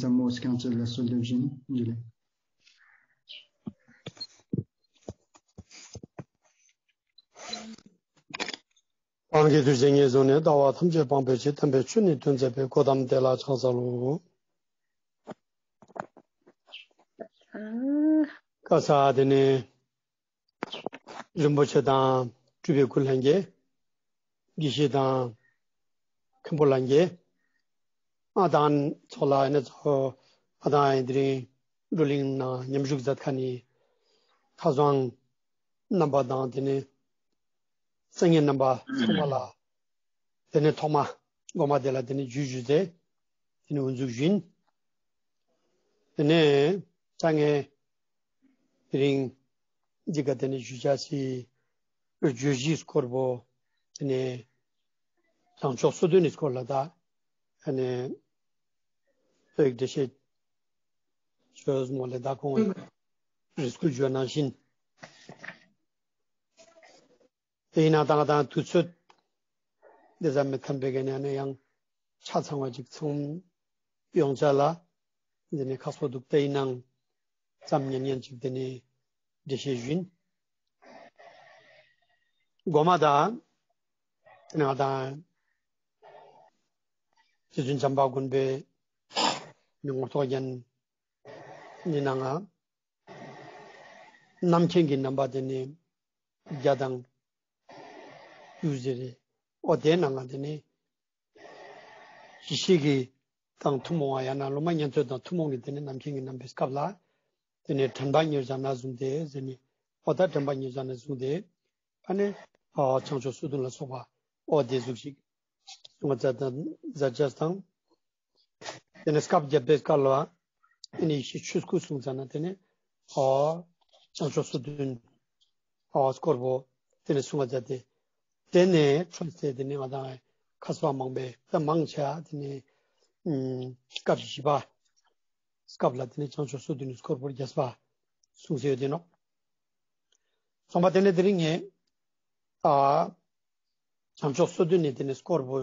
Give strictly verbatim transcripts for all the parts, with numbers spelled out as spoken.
ཟབ་མོ་སྐྱོང་ཅེས་ལ་གསོལ་འདེབས་ཞུ་ཡིན། ཇུ་ལེ། གང་གི་ཐུགས་རྗེ་ཉེར་བཟུང་ནས། ལྟ་བ་ཐམས་ཅད་སྤང་བའི་ཕྱིར། དམ་པའི་ཆོས་ནི་སྟོན་མཛད་པའི། གོ་ཏམ་དེ་ལ་ཕྱག་འཚལ་ལོ། ཀ་ས་དེ་ནས་རིན་པོ་ཆེ་དང་སྤྲུལ་པའི་སྐུ་ལྷན་རྒྱས། དགེ་བཤེས་དང་མཁན་པོ་ལྷན་རྒྱས། ཨ་དང་ཚོགས་ལ་ཨ་ནི་ཚོགས་ཨ་དང་ཨེ་དེ་རིང་བགྲོ་གླེང་ནང་མཉམ་ཞུགས་མཛད་མཁན་ནི་ཁ་སང་རྣམ་པ་དང་དེ་ནས་སང་ཉིན་རྣམ་པ་ཚང་མ་ལ། དེ་ནས་ཐོག་མ་འགོ་མ་དེ་ལ་དེ་ནས་ཇུ་ཞུ་ཟེར། དེ་ནས་འུ་ཚུགས་ཞུ་ཡིན། དེ་ནས་ད་ངས་དེ་རིང་འདི་ག་དེ་ནས་ཞུ་བྱ་སི་བརྗོད་གཞིའི་སྐོར་པོ་དེ་ནས་བྱང་ཕྱོགས་སོ་བདུན་ནི་སྐོར་ལ་ད་ཨ་ནི་བོད་འགྲེལ་བཤད་ཅོས་མོ་ལེ་ད་ཁོང་རེ་སྐུལ་ཞུ་ནང་བཞིན། དེ་ཡིན་ན་ད་ང་དང་དུས་ཚོད་འདི་ཙམ་མི་ཐན་པའི་ག་ནས་ནས་ཡང་ཆ་ཚང་བ་ཅིག་ཚང་ཡོང་ཆ་ལ་འདི་ནས་ཁག་པོ་འདུག་དེ་ཡིན་ནང་ཙམ་ཉན་ཉན་ཅིག་དེ་ནས་འགྲེལ་བཤད་ཞུ་ཡིན། འགོ་མ་ད་དེ་ནས་ང་དང་རྗེ་བཙུན་བྱམས་པ་མགོན་པོའི་ངོ་ཐོག་རྒྱན་ནི་ནང་ང་རྣམ་མཁྱེན་གྱི་རྣམ་པ་དེ་ནས་བརྒྱ་དང་དྲུག་ཟེར་རེད། འོ་དེའི་ནང་ང་དེ་ནས་ཡེ་ཤེས་ཀྱི་དང་ཐུན་མོང་བ་ཡང་ན་སློབ་མ་ཉན་ཐོས་དང་ཐུན་མོང་གི་དེ་ནས་རྣམ་མཁྱེན་གྱི་རྣམ་པའི་སྐབས་ལ་དེ་ནས་དྲན་པ་ཉེར་བཞག་ན་བཟུང་སྟེ་ཟེར་ནས། འོ་ད་དྲན་པ་ཉེར་བཞག་ན་བཟུང་སྟེ་ཨ་ནི་ཨ་བྱང་ཕྱོགས་སོ་བདུན་ལ་སོགས་པ་འོ་དེ་ཟུག་ཞིག་གསུང་བ་མཛད་དང་མཛད་ཅེས་དང་། དེ་ནས་སྐབས་བརྒྱད་པའི་སྐབས་ལ་ཨ་ནི་ཡེ་ཤེས་ཆོས་སྐུ་གསུངས་ཙ་ན་དེ་ནས་ཨ་བྱང་ཕྱོགས་སོ་བདུན་ཨ་སྐོར་པོ་དེ་ནས་གསུང་བ་མཛད་དེ། དེ་ནས་འཕྲོས་ཏེ་དེ་ནས་ང་དང་མཁས་པ་མང་པོས་ད་མང་ཆེ་བ་དེ་ནས་ཨ་སྐབས་བཞི་པ་སྐབས་ལ་དེ་ནས་བྱང་ཕྱོགས་སོ་བདུན་ནི་སྐོར་པོ་རྒྱས་པ་གསུངས་ཏེ་ཡོད་དེ་ནོག་སོང་པ་དེ་ནས་དེ་རིང་ངས་ཨ་བྱང་ཕྱོགས་སོ་བདུན་ནི་དེ་ནས་སྐོར་པོ་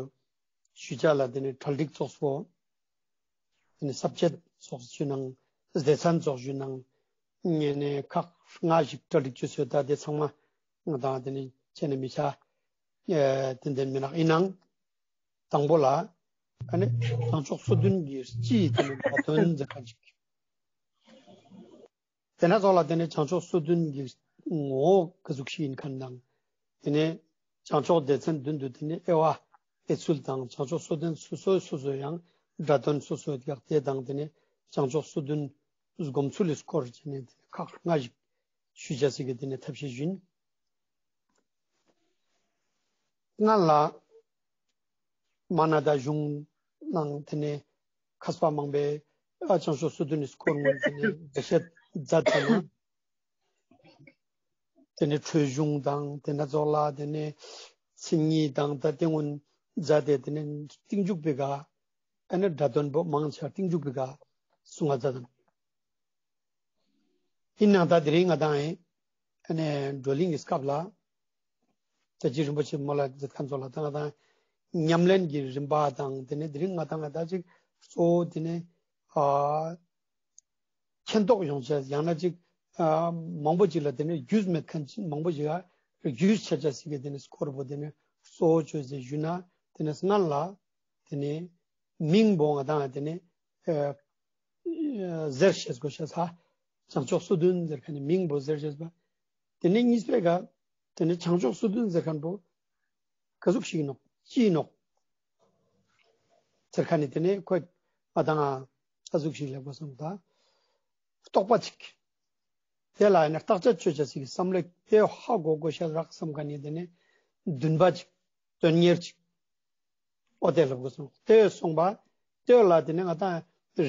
ཞུ་བྱ་ལ་དེ་ནས་གྲ་སྒྲིག་ཚོགས་པོ་དེ་ནས་ས་བཅད་ཚོགས་ཞུ་ནང་སྡེ་ཚན་ཚོགས་ཞུ་ནང་ངས་ནས་ཁག་ལྔ་ཞིག་གྲ་སྒྲིག་བཅོས་སོ་ད་དེ་ཚང་མ་ང་དང་དེ་ནས་བྱས་ནས་མི་ཆ་ཏན་ཏན་མི་ནག་ཡིན་ནང་། དང་པོ་ལ་ཨ་ནི་བྱང་ཕྱོགས་སོ་བདུན་གྱི་སྤྱི་ཡི་དེ་ནས་སྒྲ་དོན་མཛད་མཁན་ཅིག་དེ་ན་ཙོགས་ལ་དེ་ནས་བྱང་ཕྱོགས་སོ་བདུན་གྱི་ངོ་བོ་ག་ཟུག་ཞིག་ཡིན་མཁན་དང་། དེ་ནས་བྱང་ཕྱོགས་སྡེ་ཚན་བདུན་དུ་དེ་ནས་དབྱེ་བ་དབྱེ་ཚུལ་དང་། བྱང་ཕྱོགས་སོ་བདུན་སོ་སོ་སོ་སོ་ཡང་སྒྲ་དོན་སོ་སོ་ཡག་དེ་དང་། དེ་ནས་བྱང་ཕྱོགས་སོ་བདུན་སྒོམ་ཚུལ་ལ་སྐོར་བྱས་ནས་དེ་ནས་ཁག་ལྔ་ཞིག་ཞུ་བྱ་ཟེར་གི་དེ་ནས་ཐབས་ཤེས་ཞུ་ཡིན། སྔ་ལ་མ་ན་ད་གཞུང་ནང་དེ་ནས་མཁས་པ་མང་པོས་ཨ་བྱང་ཕྱོགས་སོ་བདུན་ནི་སྐོར་ངོས་དེ་ནས་འགྲེལ་བཤད་མཛད་ཙ་ན། དེ་ནས་འཕྲོས་གཞུང་དང་དེ་ན་ཙོགས་ལ་དེ་ནས་མཚན་ཉིད་དང་ད་དེ་ངོས་མཛད་དེ་དེ་ནས་རྟིང་མཇུག་པའི་ག་ཨ་ནི་སྒྲ་དོན་པོ་མང་ཆེ་རྟིང་མཇུག་པའི་ག་གསུང་བ་མཛད་དང་། ཡིན་ནའང་ད་དེ་རིང་ང་དང་ཨེ་ཨ་ནི་བགྲོ་གླེང་གི་སྐབས་ལ་རྒྱལ་སྲས་རིན་པོ་ཆེ་མོལ་ལ་མཛད་མཁན་ཚོགས་ལ་ད་ང་དང་ཉམས་ལེན་གྱི་རིམ་པ་དང་དེ་ནས་དེ་རིང་ང་དང་ང་ད་ཅིག་གཙོ་བོ་དེ་ནས་ཨ་མཁྱེན་རྟོགས་ཡོང་ཆེད་ཡང་ན་ཅིག་ཨ་མང་པོ་ཅིག་ལ་དེ་ནས་རྒྱུས་མེད་མཁན་ཅིག་མང་པོ་ཅིག་ལ་རྒྱུས་ཆ་ཆ་ཟེར་གི་དེ་ནས་སྐོར་པོ་དེ་ནས་གཙོ་བོ་བཅོས་ཟེར་ཞུ་ན། དེ་ནས་སྔ་ལ་དེ་ནས་མིང་པོ་ང་དང་དེ་ནས་ཨ་ཟེར་ཤེས་དགོས་ཤེས་ཧ། བྱང་ཕྱོགས་སོ་བདུན་ཟེར་མཁན་ནི་མིང་པོ་ཟེར་ཤེས་པ། དེ་ནས་གཉིས་པའི་ག་དེ་ནས་བྱང་ཕྱོགས་སོ་བདུན་ཟེར་མཁན་པོ་ག་ཟུག་ཞིག་ནོག་ཅི་ནོག་ཟེར་མཁན་ནི་དེ་ནས་ཁོས་ང་དང་ང་ཟུག་ཞིག་ལེགས་པོ་སོང་ད། རྟོག་པ་ཅིག་དེ་ལ་ཡང་ན་བརྟག་དཔྱད་ཆོས་ཅན་ཞིག་གི་བསམ་བློ་དེ་ཧ་གོ་དགོས་ཤེས་རག་བསམ་མཁན་ནི་དེ་ནས་འདུན་པ་ཅིག་དོན་གཉེར་ཅིག་འོ་དེ་ལབ་དགོས་སོང་། དེ་སོང་པ་དེ་ལ་དེ་ནས་ང་དང་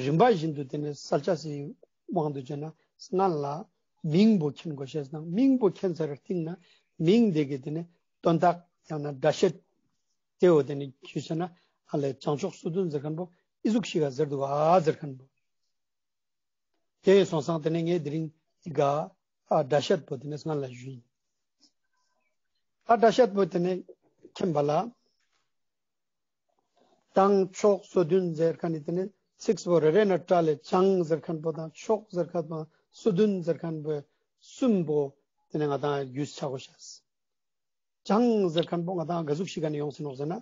རིམ་པ་བཞིན་དུ་དེ་ནས་གསལ་ཆ་སི་དབང་དུ་བྱས་ན་སྔ་ལ་མིང་པོ་མཁྱེན་དགོས་ཤེས་དང་། མིང་པོ་མཁྱེན་ཚར་རྟིང་ན་མིང་དེ་གི་དེ་ནས་དོན་དག་ཡང་ན་སྒྲ་བཤད་དེ་འོ་དེ་ནས་ཁྱོད་བྱས་ན་ཨ་ལས་བྱང་ཕྱོགས་སོ་བདུན་ཟེར་མཁན་པོ་ཨི་ཟུག་ཞིག་ག་ཟེར་འདུག་ཨ་ཟེར་མཁན་པོ། དེ་སོང་ཙང་དེ་ནས་ངས་དེ་རིང་འདི་ག་ཨ་སྒྲ་བཤད་པོ་དེ་ནས་སྔ་ལ་ཞུས་ཡིན། ཨ་སྒྲ་བཤད་པོ་དེ་ནས་མཁྱེན་པ་ལ་བྱང་ཕྱོགས་སོ་བདུན་ཟེར་མཁན་ནི་དེ་ནས་ ཚིགས་པོ་རེ་རེ་ནེ་བྲལ་ལེ་བྱང་ཟེར་ཁན་པོ་དང་ཕྱོགས་ཟེར་ཁན་པོ་སོ་བདུན་ཟེར་ཁན་པོ་གསུམ་པོ་ཏེ་ནེ་ང་དང་རྒྱུས་ཆ་གོས་ཤེས། བྱང་ཟེར་ཁན་པོ་ང་དང་ག་ཟུག་ཞིག་ག་ནེ་ཡོངས་ཏེ་ནོག་ཟེར་ན།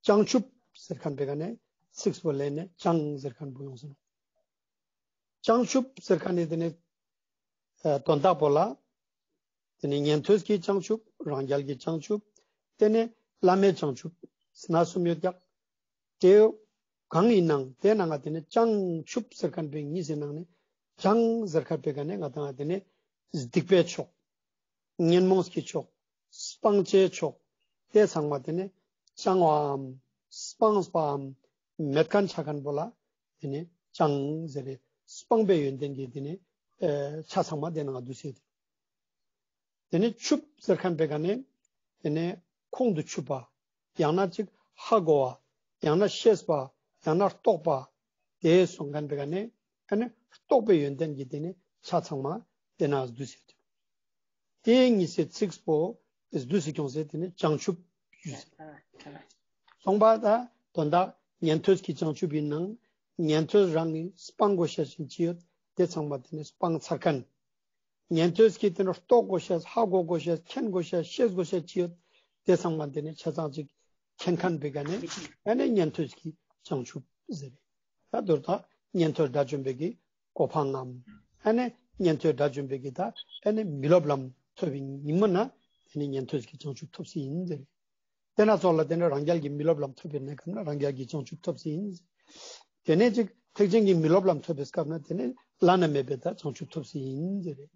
བྱང་ཆུབ་ཟེར་ཁན་པོའི་ཀ་ནེ་ཚིགས་པོ་ལེན་ནེ་བྱང་ཟེར་ཁན་པོ་ཡོངས་ཏེ་ནོག། བྱང་ཆུབ་ཟེར་ཁན་ནི་ཏེ་ནེ་ཨ་དོན་དག་པོ་ལ་ཏེ་ནེ་ཉན་ཐོས་ཀྱི་བྱང་ཆུབ། རང་རྒྱལ་གྱི་བྱང་ཆུབ། ཏེ་ནེ་བླ་མེད་བྱང་ཆུབ་ཟེར་ན་གསུམ་ཡོད་ཀྱག། ཏེ་གང་ཨིན་ནའང་ཏེ་ནང་ང་ཏེ་ནེ་བྱང་ཆུབ་ཟེར་ཁན་པོའི་གཉིས་སི་ནང་ནེ་བྱང་ཟེར་ཁན་པོའི་ཀ་ནེ་ང་དང་ཏེ་ནེ་སྡིག་པའི་ཕྱོགས། ཉོན་མོངས་ཀྱི་ཕྱོགས། སྤང་བྱའི་ཕྱོགས། ཏེ་ཚང་མ་ཏེ་ནེ་བྱང་བའམ་སྤངས་པའམ་མེད་ཁན་ཆ་ཁན་པོ་ལ་ཏེ་ནེ་བྱང་ཟེར་རེ། སྤངས་པའི་ཡོན་ཏན་གྱི་ཏེ་ནེ་ཨེ་ཆ་ཚང་མ་ཏེ་ནང་ང་འདུས་སེ་ཡོད། ཏེ་ནེ་ཆུབ་ཟེར་ཁན་པོའི་ཀ་ནེ་ཏེ་ནེ་ཁོང་དུ་ཆུད་པ། ཡང་ན་ཅིག་ཧ་གོ་བ། ཡང་ན་ཤེས་པ། ཡང་ན་རྟོགས་པ། ཏེ་སོང་ཁན་པོའི་ཀ་ནེ་ཨ་ནི་རྟོགས་པའི་ཡོན་ཏན་གྱི་ཏེ་ནེ་ཆ་ཚང་མ་ཏེ་ནང་ང་འདུས་སེ་ཡོད། ཏེ་གཉིས་སི་ཚིགས་པོ་འདུས་སེ་ཁྱོངས་སེ་ཏེ་ནེ་བྱང་ཆུབ་ཞུས་སེ། སོང་པ་ད་དོན་དག་ཉན་ཐོས་ཀྱི་བྱང་ཆུབ་ཨིན་ནའང་ཉན་ཐོས་རང་གི་སྤང་གོས་ཤེས་ཅི་ཡོད་ཏེ་ཚང་མ་ཏེ་ནེ་སྤངས་ཚར་ཁན། ཉན་ཐོས་ཀྱི་ཏེ་ནེ་རྟོགས་གོས་ཤེས། ཧ་གོ་གོས་ཤེས། མཁྱེན་གོས་ཤེས། ཤེས་གོས་ཤེས་ཅི་ཡོད་ཏེ་ཚང་མ་ཏེ་ནེ་ཆ་ཚང་ཅིག་མཁྱེན་ཁན་པོའི་ཀ་ནེ་ཨ་ནི་ཉན་ཐོས་ཀྱི་བྱང་ཆུབ་ཟེར་རེ། ད་མདོར་ད་ཉན་ཐོས་དགྲ་བཅོམ་པའི་གི་གོ་འཕང་ངམ། ཨ་ནི་ཉན་ཐོས་དགྲ་བཅོམ་པའི་གི་ད་ཨ་ནི་མི་སློབ་ལམ་ཐོབ་པའི་ཉིན་མོ་ན་ཏེ་ནེ་ཉན་ཐོས་ཀྱི་བྱང་ཆུབ་ཐོབ་སེ་ཨིན་ཟེར་རེ། ཏེ་ནེ་ཙོགས་ལ་ཏེ་ནེ་རང་རྒྱལ་གྱི་མི་སློབ་ལམ་ཐོབ་པའི་གནས་སྐབས་ན་རང་རྒྱལ་གྱི་བྱང་ཆུབ་ཐོབ་སེ་ཨིན། ཏེ་ནེ་ཅིག་ཐེག་ཆེན་གྱི་མི་སློབ་ལམ་ཐོབ་པའི་སྐབས་ན་ཏེ་ནེ་བླ་ན་མེད་པའི་ད་བྱང་ཆུབ་ཐོབ་སེ་ཨིན་ཟེར་རེ།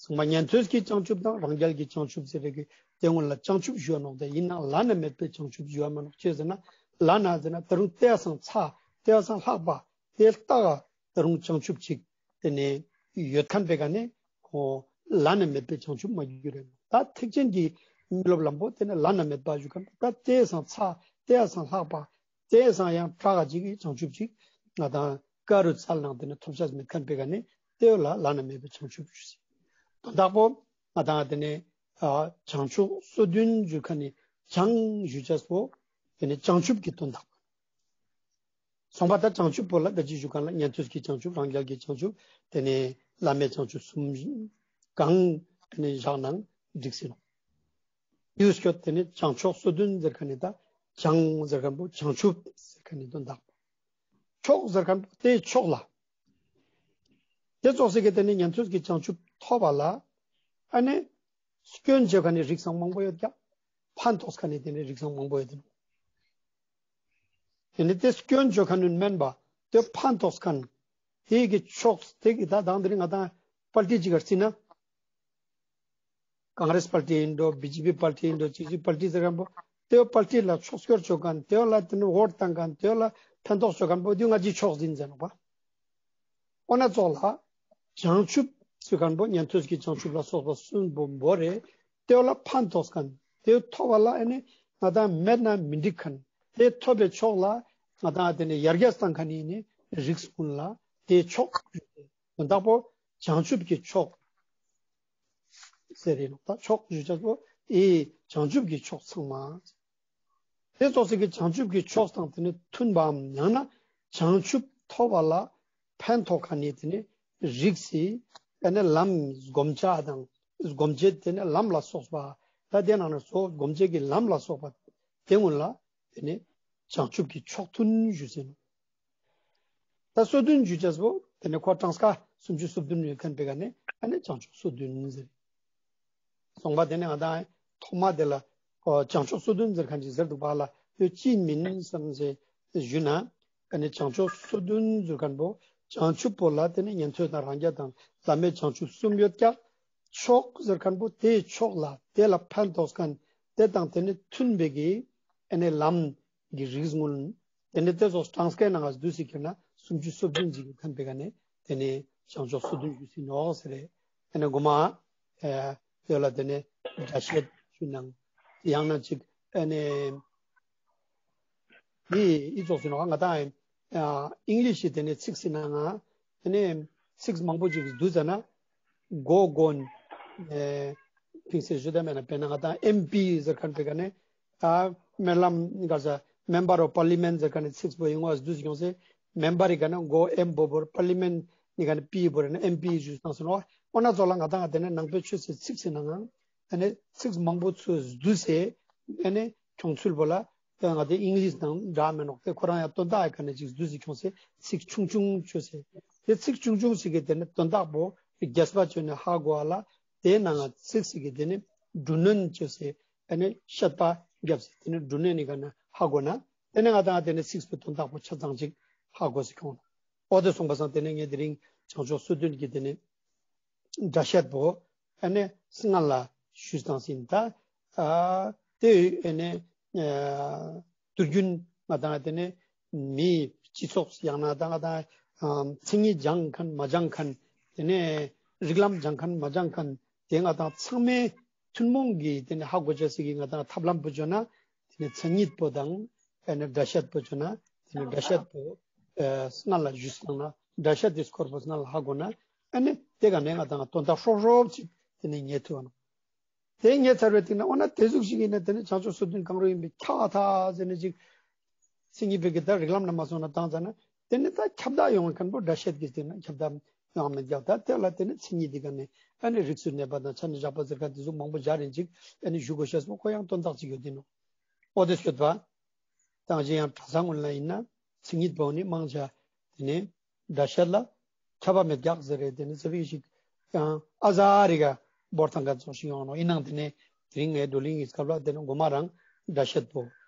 སོང་པ་ཉན་ཐོས་ཀྱི་བྱང་ཆུབ་དང་རང་རྒྱལ་གྱི་བྱང་ཆུབ་ཟེར་རེ་གི་ཏེ་སྔོན་ལ་བྱང་ཆུབ་ཞུ་བ་ནོག། ཏེ་ཨིན་ནའང་བླ་ན་མེད་པའི་བྱང་ཆུབ་ཞུ་བ་མ་ནོག། ཅི་ཟེར་ན་བླ་ན་ཟེར་ན་ད་རུང་ཏེ་བ་སང་ཚ་ཏེ་བ་སང་ལྷག་པ་ཏེ་ལྟ་ག་ད་རུང་བྱང་ཆུབ་ཅིག་ཏེ་ནེ་ཡོད་ཁན་པོའི་ཀ་ནེ་ཁོ་བླ་ན་མེད་པའི་བྱང་ཆུབ་མ་གྱུར་རེ། ད་ཐེག་ཆེན་གྱི་མི་སློབ་ལམ་པོ་ཏེ་ནེ་བླ་ན་མེད་པ་ཞུ་ཁན་པོ་ད་ཏེ་སང་ཚ་ཏེ་སང་ལྷག་པ་ཏེ་སང་ཡང་དྲག་ག་ཅིག་གི་བྱང་ཆུབ་ཅིག་ང་དང་ཀ་རུ་ཙལ་ནང་ཏེ་ནེ་ཐོབ་ཅེས་མེད་ཁན་པོའི་ཀ་ནེ་ཏེ་བོ་ལ་བླ་ན་མེད་པའི་བྱང་ཆུབ་ཞུ་སེ། དོན་དག་པོ་ང་དང་ཏེ་ནེ་ཨ་བྱང་ཕྱོགས་སོ་བདུན་ཞུ་ཁན་ནི་བྱང་ཞུ་ཅེས་པོ་ཏེ་ནེ་བྱང་ཆུབ་ཀྱི་དོན་དག་པོ། སོང་པ་ད་བྱང་ཆུབ་པོ་ལ་ད་ཅི་ཞུ་ཁན་ལ་ཉན་ཐོས་ཀྱི་བྱང་ཆུབ། རང་རྒྱལ་གྱི་བྱང་ཆུབ། ཏེ་ནེ་བླ་མེད་བྱང་ཆུབ་གསུམ་གང་ཏེ་ནེ་བཞག་ནའང་འགྲིག་སེ་ནོག། ཡུལ་སྐྱོད་ཏེ་ནེ་བྱང་ཕྱོགས་སོ་བདུན་ཟེར་ཁན་ནི་ད་བྱང་ཟེར་ཁན་པོ་བྱང་ཆུབ་ཟེར་ཁན་ནི་དོན་དག་པོ། ཕྱོགས་ཟེར་ཁན་པོ་ཏེ་ཕྱོགས་ལ། ཏེ་ཙོགས་སེ་གི་ཏེ་ནེ་ཉན་ཐོས་ཀྱི་བྱང་ཆུབ་ཐོབ་པ་ལ་ཨ་ནི་སྐྱོན་བརྗོད་ཁན་ནི་རིགས་སང་མང་པོ་ཡོད་ཀྱག། ཕན་ཐོགས་ཁན་ནི་ཏེ་ནེ་རིགས་སང་མང་པོ་ཡོད་ཀྱག། ཏེ་ནེ་ཏེ་སྐྱོན་བརྗོད་ཁན་ནི་མན་པ་ཏེ་ཕན་ཐོགས་ཁན་ཏེ་གི་ཕྱོགས་ཏེ་གི་ད་དང་ཏེ་རིང་ང་དང་པར་ཊི་ཅིག་ག་རྩིས་ན་ཀོང་རེས་པར་ཊི་ཨིན་འགྲོ། བི་ཇེ་པི་པར་ཊི་ཨིན་འགྲོ། ཅི་ཅི་པར་ཊི་ཟེར་ཁན་པོ་ཏེ་བོ་པར་ཊི་ལ་ཕྱོགས་སྐྱོར་ཅོ་ཁན་ཏེ་བོ་ལ་ཏེ་ནེ་འོ་ཊ་ཏང་ཁན་ཏེ་བོ་ལ་ཕན་ཐོགས་ཅོ་ཁན་པོ་ཏེ་ང་ཅི་ཕྱོགས་ཨིན་ཟེར་ནོག་པ། འོ་ན་ཙོགས་ལ་བྱང་ཆུབ་ཟེར་ཁན་པོ་ཉན་ཐོས་ཀྱི་བྱང་ཆུབ་ལ་སོགས་པ་གསུམ་པོ་བོ་རེ་ཏེ་བོ་ལ་ཕན་ཐོགས་ཁན་ཏེ་ཐོབ་པ་ལ་ཨ་ནི་ང་དང་མེད་ན་མི་འགྲིག་ཁན་ཏེ་ཐོབ་པའི་ཕྱོགས་ལ་ང་དང་ཏེ་ནེ་ཡར་རྒྱས་ཏང་ཁན་ནི་ནི་རིགས་ཀུན་ལ་ཏེ་ཕྱོགས་ཞུ་སེ། དོན་དག་པོ་བྱང་ཆུབ་ཀྱི་ཕྱོགས་ཟེར་རེ་ནོག། ད་ཕྱོགས་ཞུ་ཅེས་པོ་ཨི་བྱང་ཆུབ་ཀྱི་ཕྱོགས་ཚང་མ། ཏེ་ཙོགས་སེ་གི་བྱང་ཆུབ་ཀྱི་ཕྱོགས་དང་ཏེ་ནེ་མཐུན་པའམ་ཡང་ན་བྱང་ཆུབ་ཐོབ་པ་ལ་ཕན་ཐོགས་ཁན་ནི་ཏེ་ནེ་རིགས་སི་ཨ་ནི་ལམ་སྒོམ་བྱ་དང་སྒོམ་བྱེད་ཏེ་ནེ་ལམ་ལ་སོགས་པ་ད་ཏེ་ནང་ན་སོགས་སྒོམ་བྱེད་ཀྱི་ལམ་ལ་སོགས་པ་ཏེ་ཀུན་ལ་ཏེ་ནེ་བྱང་ཆུབ་ཀྱི་ཕྱོགས་མཐུན་ཞུ་སེ་ནོག། ད་སོ་བདུན་ཞུ་ཅེས་པོ་ཏེ་ནེ་ཁོ་གྲངས་ཀ་སུམ་ཅུ་སོ་བདུན་ཡོད་ཁན་པོའི་ཀ་ནེ་ཨ་ནི་བྱང་ཕྱོགས་སོ་བདུན་ཟེར། སོང་པ་ཏེ་ནེ་ང་དང་ཐོག་མ་ཏེ་ལ་ཨོ་བྱང་ཕྱོགས་སོ་བདུན་ཟེར་ཁན་ཅིག་ཟེར་འདུག་པ་ལ་ཡོད་ཅི་མིན་བསམ་སེ་ཞུ་ན་ཨ་ནི་བྱང་ཕྱོགས་སོ་བདུན་ཟེར་ཁན་པོ་བྱང་ཆུབ་པོ་ལ་ཏེ་ནེ་ཉན་ཐོས་དང་རང་རྒྱལ་དང་བླ་མེད་བྱང་ཆུབ་གསུམ་ཡོད་ཀྱག། ཕྱོགས་ཟེར་ཁན་པོ་ཏེ་ཕྱོགས་ལ་ཏེ་ལ་ཕན་ཐོགས་ཁན་ཏེ་དང་ཏེ་ནེ་མཐུན་པའི་གི་ཨ་ནི་ལམ་གྱི་རིགས་ཀུན། ཏེ་ནེ་ཏེ་ཙོགས་གྲངས་ཀའི་ནང་ང་བསྡུས་སེ་ཁྱེར་ན་སུམ་ཅུ་སོ་བདུན་ཞིག་ཡོད་ཁན་པོའི་ཀ་ནེ་ཏེ་ནེ་བྱང་ཕྱོགས་སོ་བདུན་ཞུ་སེ་ནོག་ཟེར་རེ། ཨ་ནི་གོ་མ་ཨེ་ཡོད་ལ་ཏེ་ནེ་སྒྲ་བཤད་ཞུ་ནའང་ཡང་ན་ཅིག་ཨ་ནི་འི་འི་ཙོགས་སེ་ནོག། ང་དང་ཨ་ཨིང་ལིཤ་ཏེ་ནེ་ཚིགས་སི་ནང་ང་ཏེ་ནེ་ཚིགས་མང་པོ་ཅིག་བསྡུས་ཙ་ན་གོ་གོན་ཨེ་ཕིང་སེ་ཞུ་ད་མེད་ན་དཔེར་ན་ང་དང་ཨེམ་པི་ཟེར་ཁན་པོའི་ཀ་ནེ་ཨ་སྨོན་ལམ་ག་ས་མེམ་བར་ཨོཕ་པར་ལི་མེན་ཊ་ཟེར་ཁན་ནི་ཚིགས་པོ་ཡོང་བ་བསྡུས་སེ་ཡོང་སེ་ མེམ་བར་རི་ཀ་ན་མགོ་ཨེམ་བོ་བོར་པར་ལི་མེན་ནི་ཀ་ན་པི་བོར་ན་ཨེམ་པི་ཞུས་ཏང་སོང་ནོག། འོ་ན་ཙོགས་ལ་ང་དང་དེ་ནེ་ནང་པའི་ཆོས་སི་ཚིག་སི་ནང་ང་ཨ་ནི་ཚིག་མང་པོ་ཚུ་བསྡུས་སེ་ཨ་ནི་ཁྱོང་ཚུལ་བོ་ལ་དེ་ང་དེ་ཨིང་ལིཤ་ནང་འདྲ་མེན་ནོག། དེ་ཁོ་རང་ཡང་དོན་དག་གི་ཀ་ནེ་ཅིག་བསྡུས་སེ་ཁྱོངས་སེ་ཚིག་ཆུང་ཆུང་བཅོས་སེ། དེ་ཚིག་ཆུང་ཆུང་ཞིག་གི་དེ་ནེ་དོན་དག་པོ་རྒྱས་པ་བཅོས་ནེ་ཧ་གོ་བ་ལ། དེའི་ནང་ང་ཚིག་ཞིག་གི་དེ་ནེ་འབྲུ་གནོན་བཅོས་སེ་ཨ་ནི་བཤད་པ་རྒྱབ་སེ་དེ་ནེ་འབྲུ་གནོན་ནི་ཀ་ནེ་ཧ་གོ་ན། དེ་ནེ་ང་དང་དེ་ནེ་ཚིག་པོའི་དོན་དག་པོ་ཆ་ཚང་ཅིག་ཧ་གོ་སེ་ཁྱོང་ནོག། འོ་དེ་སོང་པ་སང་དེ་ནེ་ངས་དེ་རིང་བྱང་ཆུབ་སོ་བདུན་གྱི་དེ་ནེ་སྒྲ་བཤད་པོ་ཨ་ནི་སྔ་ལ་ཞུས་ཏང་སིན། ད་ཨ་དེ་ཨ་ནི་ཨ་དུས་རྒྱུན་ང་དང་དེ་ནེ་མིའི་སྤྱི་ཚོགས་ཡང་ན་ད་ང་དང་ཨ་མཚན་ཉིད་སྦྱང་ཁན་མ་སྦྱང་ཁན་དེ་ནེ་རིགས་ལམ་སྦྱང་ཁན་མ་སྦྱང་ཁན་དེ་ང་དང་ཚང་མའི་ཐུན་མོང་གི་དེ་ནེ་ཧ་གོ་ཅེས་སི་ང་དང་ཐབས་ལམ་པོ་བཅོས་ན་དེ་ནེ་མཚན་ཉིད་པོ་དང་ཨ་ནི་སྒྲ་བཤད་པོ་བཅོས་ན་དེ་ནེ་སྒྲ་བཤད་པོ་ཨ་སྔ་ལ་ཞུས་ཏང་ན་སྒྲ་བཤད་དེ་སྐོར་པོ་སྔ་ལ་ཧ་གོ་ན་ཨ་ནི་དེ་ཀ་ནེ་ང་དང་དོན་དག་ཧྲོབ་ཧྲོབ་ཅིག་དེ་ནེ་ངེས་ཐུབ་བ་ནོག། དེ་ངེས་ཚར་བའི་སྟིང་ནེ་འོ་ན་དེ་ཟུག་ཞིག་ཡིན་ན་དེ་ནེ་བྱང་ཆུབ་སོ་བདུན་གང་རུ་ཡིན་པའི་ཁྱབ་པ་ཐག་ཟེར་ནེ་ཅིག་མཚན་ཉིད་པའི་གི་ད་རིགས་ལམ་ན་མ་སོང་ན་ཏང་ཙ་ན་དེ་ནེ་ད་ཁྱབ་བདག་ཡོང་བའི་ཁན་པོ་སྒྲ་བཤད་ཀྱི་སྟེང་ན་ཁྱབ་བདག་ཡོང་མེད་ཀྱག། ད་དེ་ལ་དེ་ནེ་མཚན་ཉིད་དེ་ཀ་ནེ་ཨ་ནི་རིགས་སུ་གནས་པ་དང་ཆ་ནས་བཞག་པ་ཟེར་ཁན་དེ་ཟུག་མང་པོ་སྦྱར་རིན་ཅིག་ཨ་ནི་ཞུ་དགོས་ཤེས་པོ་ཁོ་ཡང་དོན་དག་ཅིག་ཡོད་དེ་ནོག། འོ་དེ་སྐྱོད་པ། ཏང་ཅི་ཡང་གྲྭ་ཚང་ཀུན་ལ་ཡིན་ན་མཚན་ཉིད་པོ་ནི་མང་ཆེ་དེ་ནེ་སྒྲ་བཤད་ལ་ཁྱབ་པ་མེད་ཀྱག་ཟེར་རེ་དེ་ནེ་ཚེ་བི་ཞིག་ཡང་ཨ་ཟ་རི་ག་བོར་ཐང་ག་ཚོགས་ཤིག་ཡོང་ནོག། ཡིན་ནང་དེ་ནེ་དེ་རིང་ངའི་བགྲོ་གླེང་གི་སྐབས་ལ་དེ་ནེ་མགོ་མ་རང་སྒྲ་བཤད་པོ་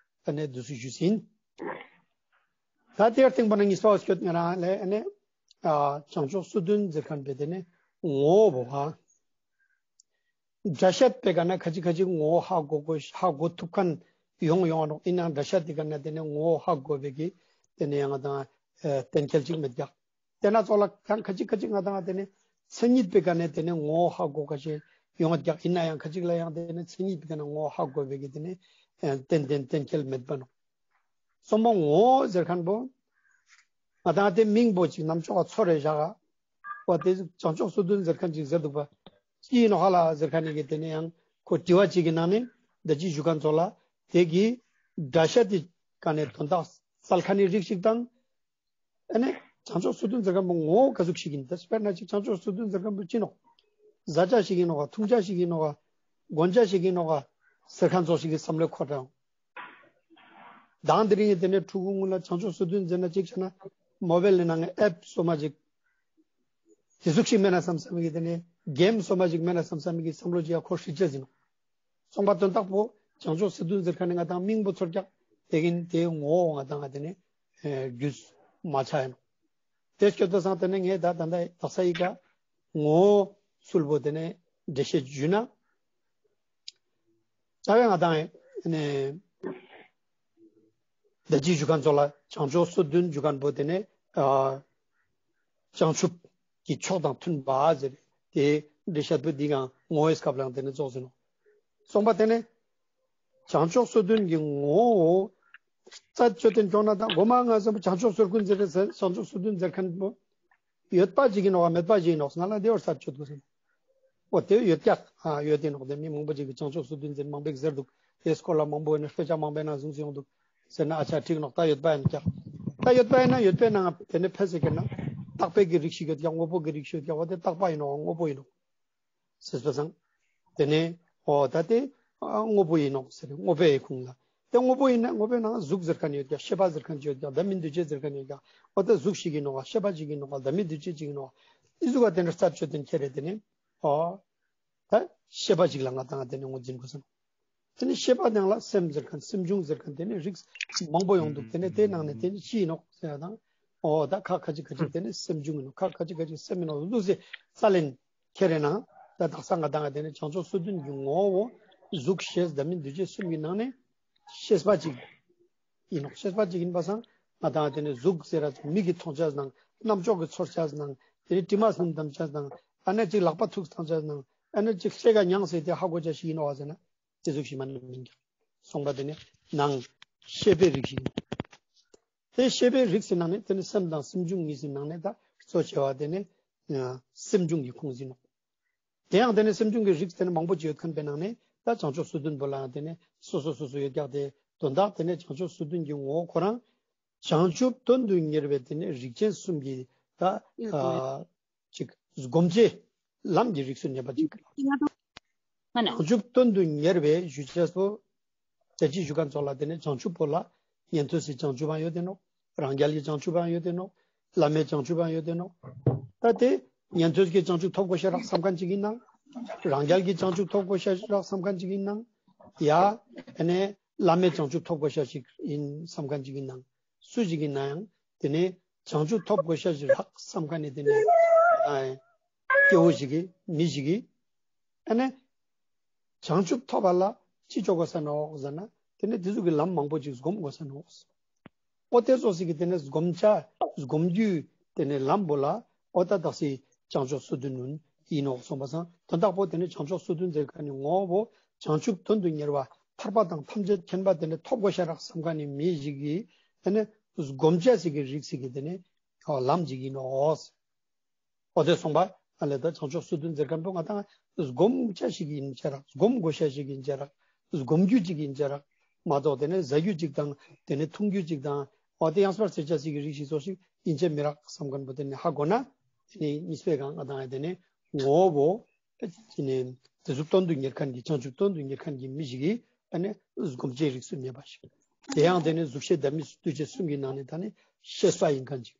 ཨ་ནི་དུས་སུ་ཞུས་ཡིན། ད་དེར་སྟེང་པོ་ན་གཉིས་པ་སྐྱོད་ང་རང་ལས་ཨ་ནི་ཨ་བྱང་ཆུབ་སོ་བདུན་ཟེར་ཁན་པོའི་དེ་ནེ་ངོ་བོ་བོ་ཧ། སྒྲ་བཤད་པའི་ཀ་ནེ་ཁ་ཅིག་ཁ་ཅིག་ངོ་བོ་ཧ་གོ་གོ་ཧ་གོ་ཐུབ་ཁན་ཡོང་ཡོང་རོགས། ཡིན་ནའང་སྒྲ་བཤད་དེ་ཀ་ནེ་དེ་ནེ་ངོ་བོ་ཧ་གོ་བའི་གི་དེ་ནེ་ཡང་ང་དང་ཨ་གཏན་འཁེལ་ཅིག་མེད་ཀྱག། དེ་ན་ཙོགས་ལ་ཡང་ཁ་ཅིག་ཁ་ཅིག་ང་དང་དེ་ནེ་མཚན་ཉིད་པའི་ཀ་ནེ་དེ་ནེ་ངོ་བོ་ཧ་གོ་ཁ་ཅིག་ཡོང་ཀྱག། ཡིན་ནའང་ཁ་ཅིག་ལ་ཡང་དེ་ནེ་མཚན་ཉིད་པའི་ཀ་ནེ་ངོ་བོ་ཧ་གོ་བའི་གི་དེ་ནེ་ཨ་ཏན་ཏན་གཏན་འཁེལ་མེད་པ་ནོག། སོང་པ་ངོ་བོ་ཟེར་ཁན་པོ་ང་དང་དེ་མིང་པོ་ཅིག་ནམ་ཅོག་ག་ཚོར་རེ་བཞག་ག། བ་དེ་བྱང་ཆུབ་སོ་བདུན་ཟེར་ཁན་ཅིག་ཟེར་འདུག་པ། ཅི་ཡིན་ནོག་ཧ་ལ་ཟེར་ཁན་ནི་གི་དེ་ནེ་ཡང་ཁོ་དྲི་བ་ཅིག་གི་ནང་ནེ་ད་ཅི་ཞུ་ཁན་ཙོགས་ལ་དེ་གི་སྒྲ་བཤད་དེ་ཀ་ནེ་དོན་དག་སལ་ཁན་ནི་རིགས་ཤིག་དང་། ཨ་ནི་བྱང་ཆུབ་སོ་བདུན་ཟེར་ཁན་པོ་ངོ་བོ་ག་ཟུག་ཞིག་ཡིན། ད་དཔེར་ན་ཅིག་བྱང་ཆུབ་སོ་བདུན་ཟེར་ཁན་པོ་ཅི་ནོག། བཟའ་བཅའ་ཞིག་ཡིན་ནོག་ག། འཐུང་བཅའ་ཞིག་ཡིན་ནོག་ག། གོན་བཅའ་ཞིག་ཡིན་ནོག་ག་ཟེར་ཁན་ཙོགས་ཤིག་གི་བསམ་བློ་འཁོར་དང་། དང་དེ་རིང་དེ་ནེ་ཕྲུ་གུ་ངུ་ལ་བྱང་ཆུབ་སོ་བདུན་ཟེར་ན་ཅིག་ཆ་ན་མོ་བེལ་ནི་ནང་ཨེབ་སོ་མ་ཅིག་དེ་ཟུག་ཞིག་མེད་ན་བསམ་བསམ་གི་དེ་ནེ་གེམ་སོ་མ་ཅིག་མེད་ན་བསམ་བསམ་གི་བསམ་བློ་ཅིག་ཡ་འཁོར་ཤེས་ཅེས་ཡིན་ནོག། སོང་པ་དོན་དག་པོ་བྱང་ཆུབ་སོ་བདུན་ཟེར་ཁན་ནི་ང་དང་མིང་པོ་ཚོར་ཀྱག། དེ་གིན་དེའི་ངོ་བོ་ང་དང་དེ་ནེ་ཨེ་རྒྱུས་མ་ཆ་ཡིན་ནོག། དེ་སྐྱོད་པ་སང་དེ་ནེ་ངས་ད་ད་ད་དག་ས་ཡི་ག་ངོ་བོ་ཚུལ་པོ་དེ་ནེ་འགྲེལ་བཤད་ཞུས་ན། རྩ་བའི་ང་དང་ཨེ་ནེ་ད་ཅི་ཞུ་ཁན་ཙོགས་ལ་བྱང་ཆུབ་སོ་བདུན་ཞུ་ཁན་པོ་དེ་ནེ་ཨ་བྱང་ཆུབ་ཀྱི་ཕྱོགས་དང་མཐུན་པ་ཟེར་དེ་འགྲེལ་བཤད་པོ་འདི་གང་ངོ་བོའི་སྐབས་ལའང་དེ་ནེ་ཙོགས་ཟེར་ནོག། སོང་པ་དེ་ནེ་བྱང་ཆུབ་སོ་བདུན་གྱི་ངོ་བོ་རྩད་གཅོད་དེ་ཁྱོང་ན་དང་མགོ་མ་ང་བསམ་པ་བྱང་ཆུབ་སོ་བདུན་ཟེར་བྱང་ཆུབ་སོ་བདུན་ཟེར་ཁན་པོ་ཡོད་པ་ཅིག་ཡིན་ནོག་ག་མེད་པ་ཅིག་ཡིན་ནོག་ཟེར་ན་ལ་དེ་བོ་རྩད་གཅོད་དགོས་ཟེར། འོ་དེ་ཡོད་ཀྱག། ཨ་ཡོད་དེ་ནོག། དེ་མི་མང་པོ་ཅིག་གི་བྱང་ཆུབ་སོ་བདུན་ཟེར་མང་པོ་ཟེར་འདུག། དེ་སྐོར་ལ་མང་པོ་ཡིན་ན་དཔེ་ཆ་མང་པོའི་ནང་བཟུང་སེ་ཡོང་འདུག་ཟེར་ན་ཨ་ཆ་འགྲིག་ནོག། ད་ཡོད་པ་ཡིན་ཀྱག། ད་ཡོད་པ་ཡིན་ན་ཡོད་པའི་ནང་དེ་ནེ་ཕལ་ཆེར་ན་རྟག་པའི་གི་རིགས་ཤིག་ཡོད་ཀྱག། དངོས་པོ་གི་རིགས་ཤིག་ཡོད་ཀྱག། འོ་དེ་རྟག་པ་ཡིན་ནོག་དངོས་པོ་ཡིན་ནོག། ཟེར་བ་སང་། དེ་ནེ་འོ་ད་དེ་ཨ་དངོས་པོ་ཡིན་ནོག་ཟེར་དངོས་པོའི་ཁུངས་ལ། དེ་དངོས་པོ་ཡིན་ན་དངོས་པོའི་ནང་གཟུགས་ཟེར་ཁན་ཡོད་ཀྱག། ཤེས་པ་ཟེར་ཁན་ཡོད་ཀྱག། བདག་མེད་འདུ་བྱེད་ཟེར་ཁན་ཡོད་ཀྱག། འོ་ད་གཟུགས་ཤིག་ཡིན་ནོག་ག། ཤེས་པ་ཅིག་ཡིན་ནོག་ག། བདག་མེད་འདུ་བྱེད་ཅིག་ཡིན་ནོག་ག། འི་ཟུག་ག་དེ་ནེ་རྩད་གཅོད་དེ་ཁྱེར་རེ་དེ་ནེ་འོ་ད་ཤེས་པ་ཅིག་ལ་ང་དང་དེ་ནེ་ངོས་འཛིན་དགོས་སོང་། དེ་ནེ་ཤེས་པ་ནང་ལ་སེམས་ཟེར་ཁན་སེམས་བྱུང་ཟེར་ཁན་དེ་ནེ་རིགས་མང་པོ་ཡོང་འདུག། དེ་ནེ་དེའི་ནང་ནེ་དེ་ནེ་ཅི་ཡིན་ནོག་ཟེར་ཡ་དང་། འོ་ད་ཁ་ཁ་ཅིག་ཁ་ཅིག་དེ་ནེ་སེམས་བྱུང་ཡིན་ནོག། ཁ་ཁ་ཅིག་ཁ་ཅིག་སེམས་ཡིན་ནོག་འདུག་ཟེར་རྩ་ལེན་ཁྱེར་རེ་ན། ད་དག་ས་ང་དང་དེ་ནེ་བྱང་ཆུབ་སོ་བདུན་གྱི་ངོ་བོ་གཟུགས་ཤེས་བདག་མེད་འདུ་བྱེད་གསུམ་གྱི་ནང་ནེ་ཤེས་པ་ཅིག་ཡིན་ནོག། ཤེས་པ་ཅིག་ཡིན་པ་སང་ང་དང་དེ་ནེ་གཟུགས་ཟེར་ར་མིག་གི་མཐོང་ཆ་ནང་རྣམ་ཅོག་གི་ཚོར་ཆ་ནང་དེ་ནེ་དྲི་མ་སྣུམ་དམ་ཆ་ནང་ཨ་ནེ་ཅིག་ལག་པ་ཐུག་བཏང་ཆ་ནང་ཨ་ནེ་ཅིག་ལྷས་ཀ་མྱངས་ཟེར་དེ་ཧ་གོ་ཆ་ཞིག་ཡིན་ནོག་ཟེར་ན། དེ་ཟུག་ཞིག་མ་ནི་མིན་ཀྱག། སོང་པ་དེ་ནེ་ནང་ཤེས་པའི་རིགས་ཤིག་ཡིན། དེ་ཤེས་པའི་རིགས་སི་ནང་ནེ་དེ་ནེ་སེམས་དང་སེམས་བྱུང་གཉིས་སི་ནང་ནེ་ད་གཙོ་ཆེ་བ་དེ་ནེ་ཨ་སེམས་བྱུང་གི་ཁུངས་ཡིན་ནོག། དེ་ཡང་དེ་ནེ་སེམས་བྱུང་གི་རིགས་དེ་ནེ་མང་པོ་ཅིག་ཡོད་ཁན་པའི་ནང་ནེ་ད་བྱང་ཆུབ་སོ་བདུན་པོ་ལའང་དེ་ནེ་སོ་སོ་སོ་སོ་ཡོད་ཀྱག། དེ་དོན་དག་དེ་ནེ་བྱང་ཆུབ་སོ་བདུན་གྱི་ངོ་བོ་ཁོ་རང་ བྱང་ཆུབ་དོན་དུ་གཉེར་བའི་དེ་ནི་རིགས་ཅན་གསུམ་གྱི་ད་ཨ་ཅིག་སྒོམ་བྱེད་ལམ་གྱི་རིགས་སུ་གནས་པ་ཅིག་ང་ནི་བྱང་ཆུབ་དོན་དུ་གཉེར་བའི་ཞུ་བྱ་སོ། ད་ཅི་ཞུ་མཁན་ཙོགས་ལ་དེ་ནི་བྱང་ཆུབ་པོ་ལ་ཉན་ཐོས་སི་བྱང་ཆུབ་པའང་ཡོད་དེ་ནོག་རང་རྒྱལ་གྱི་བྱང་ཆུབ་པའང་ཡོད་དེ་ནོག་བླ་མེད་བྱང་ཆུབ་པའང་ཡོད་དེ་ནོག་ད་དེ་ཉན་ཐོས་ཀྱི་བྱང་ཆུབ་ཐོབ་དགོས་ཤ་རག་བསམ་མཁན་ཅིག་ཡིན་ནང་། རང་རྒྱལ་གྱི་བྱང་ཆུབ་ཐོབ་དགོས་ཤ་རག་བསམ་མཁན་ཅིག་ཡིན་ནང་། ཡ་ཨ་ནི་བླ་མེད་བྱང་ཆུབ་ཐོབ་དགོས་ཤ་ཞིག་ཡིན་བསམ་མཁན་ཅིག་ཡིན་ནང་། སུ་ཞིག་ཡིན་ན་ཡང་དེ་ནི་བྱང་ཆུབ་ཐོབ་དགོས་ཤ་ཞིག་རག་བསམ་མཁན་ནི་དེ་ནི་ཨ་སྐྱེ་བོ་ཞིག་གི་མི་ཞིག་གི་ཨ་ནི་བྱང་ཆུབ་ཐོབ་པ་ལ་ཅི་ཅོ་དགོས་ས་ནོག་ཟེར་ན། དེ་ནི་དེ་ཟུག་གི་ལམ་མང་པོ་ཅིག་སྒོམ་དགོས་ས་ནོག་འོ་དེ་ཙོགས་ཤིག་གི་དེ་ནི་སྒོམ་བྱ་སྒོམ་རྒྱུ་དེ་ནི་ལམ་པོ་ལ་འོ་ད་དག་སི་བྱང་ཆུབ་སོ་བདུན་ནོ་ཡིན་ནོག་སོང་པ་སང་། དོན་དག་པོ་དེ་ནི་བྱང་ཆུབ་སོ་བདུན་ཟེར་མཁན་ནི་ངོ་བོ་བྱང་ཆུབ་དོན་དུ་གཉེར་བ་ཐར་པ་དང་ཐམས་ཅད་མཁྱེན་པ་དེ་ནི་ཐོབ་དགོས་ཤ་རག་བསམ་མཁན་ནི་མི་ཞིག་གི་དེ་ནི་སྒོམ་བྱ་ཞིག་གི་རིགས་ཤིག་གི་དེ་ནི་ལམ་ཞིག་ཡིན་ནོག་འོ་དེ་སོང་པ་ཨ་ལེ། ད་བྱང་ཆུབ་སོ་བདུན་ཟེར་མཁན་པོ་ང་དང་སྒོམ་བྱ་ཞིག་ཡིན་ཅེ་རག་སྒོམ་དགོས་ཤ་ཞིག་ཡིན་ཅེ་རག་སྒོམ་རྒྱུ་ཅིག་ཡིན་ཅེ་རག་མ་གཏོགས་དེ་ནི་ཟ་རྒྱུ་ཅིག་དང་དེ་ནི་འཐུང་རྒྱུ་ཅིག་དང་འོ་དེ་ཡང་སྤར་ཟེར་བྱ་ཞིག་གི་རིགས་ཤིག་ཙོགས་ཤིག་ཡིན་ཅེ་མི་རག་བསམ་མཁན་པོ་དེ་ནི་ཧ་གོ་ན། དེ་ནི་གཉིས་པའི་སྒང་ང་དང་དེ་ནི་ངོ་བོ་དེ་ནི་དེ་ཟུག་དོན་དུ་གཉེར་མཁན་གྱི་བྱང་ཆུབ་དོན་དུ་གཉེར་མཁན་གྱི་མི་ཞིག་གི་ཨ་ནི་སྒོམ་བྱའི་རིགས་སུ་གནས་པ་ཞིག་དེ་ཡང་དེ་ནི་གཟུགས་ཤེས་བདག་མེད་འདུ་བྱེད་གསུམ་གྱི་ནང་ནས་ད་ནི་ཤེས་པ་ཡིན་མཁན་ཅིག་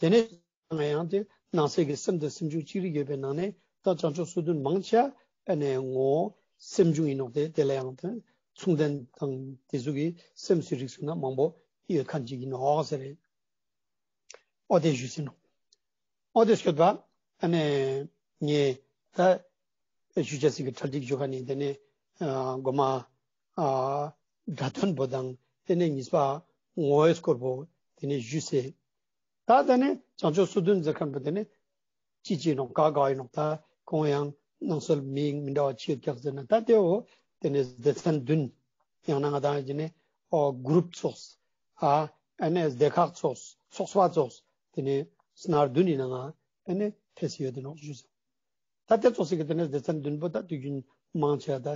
དེ་ནས་ང་ཡང་དེ་ནང་གསེས་ཀྱི་སེམས་དང་སེམས་བྱུང་ཅི་རིགས་ཡོད་པའི་ནང་ནས་ད་བྱང་ཆུབ་སོ་བདུན་མང་ཆེ་ཨ་ནི་ངོ་བོ་སེམས་བྱུང་ཡིན་ནོག་དེ་དེ་ལ་ཡང་དེ་མཚུངས་ལྡན་དང་དེ་ཟུག་གི་སེམས་སི་རིགས་སུ་ན་མང་པོ་ཡོད་མཁན་ཅིག་ཡིན་ནོག་ཟེར་རེད། འོ་དེ་ཞུས་ཟིན་ནོག་འོ་དེ་སྐྱོད་པ་ཨ་ནི་ངས་ད་ཞུ་བྱ་ཞིག་གི་གྲ་སྒྲིག་ཞུ་མཁན་ནི་དེ་ནས་ཨ་མགོ་མ་ཨ་སྒྲ་དོན་པོ་དང་དེ་ནས་གཉིས་པ་ངོ་བོའི་སྐོར་པོ་དེ་ནས་ཞུས་ཟིན། ད་དེ་ནས་བྱང་ཆུབ་སོ་བདུན་ཟེར་མཁན་པོ་དེ་ནས་ཅི་ཅི་ནོག་ག་ག་ཡིན་ནོག་ད་ཁོང་ཡང་ནང་སོལ་མི་མི་འདྲ་བ་ཅི་ཡོད་ཀྱག་ཟེར་ན། ད་དེ་བོ་དེ་ནས་སྡེ་ཚན་བདུན། ཡང་ན་ང་དང་ཡིན་ནས་ཨོ་གུ་རུབ་ཙོགས་ཨ་ཨ་ནི་སྡེ་ཁག་ཙོགས་ཚོགས་པ་ཙོགས་དེ་ནས་སྣ་བདུན་ཡིན་ན་ང་ཨ་ནི་ཕེ་སི་ཡོད་དེ་ནོག་ཞུས་ཟིན། ད་དེ་ཙོགས་ཤིག་གི་དེ་ནས་སྡེ་ཚན་བདུན་པོ་ད་དུས་རྒྱུན་མང་ཆེ་ད་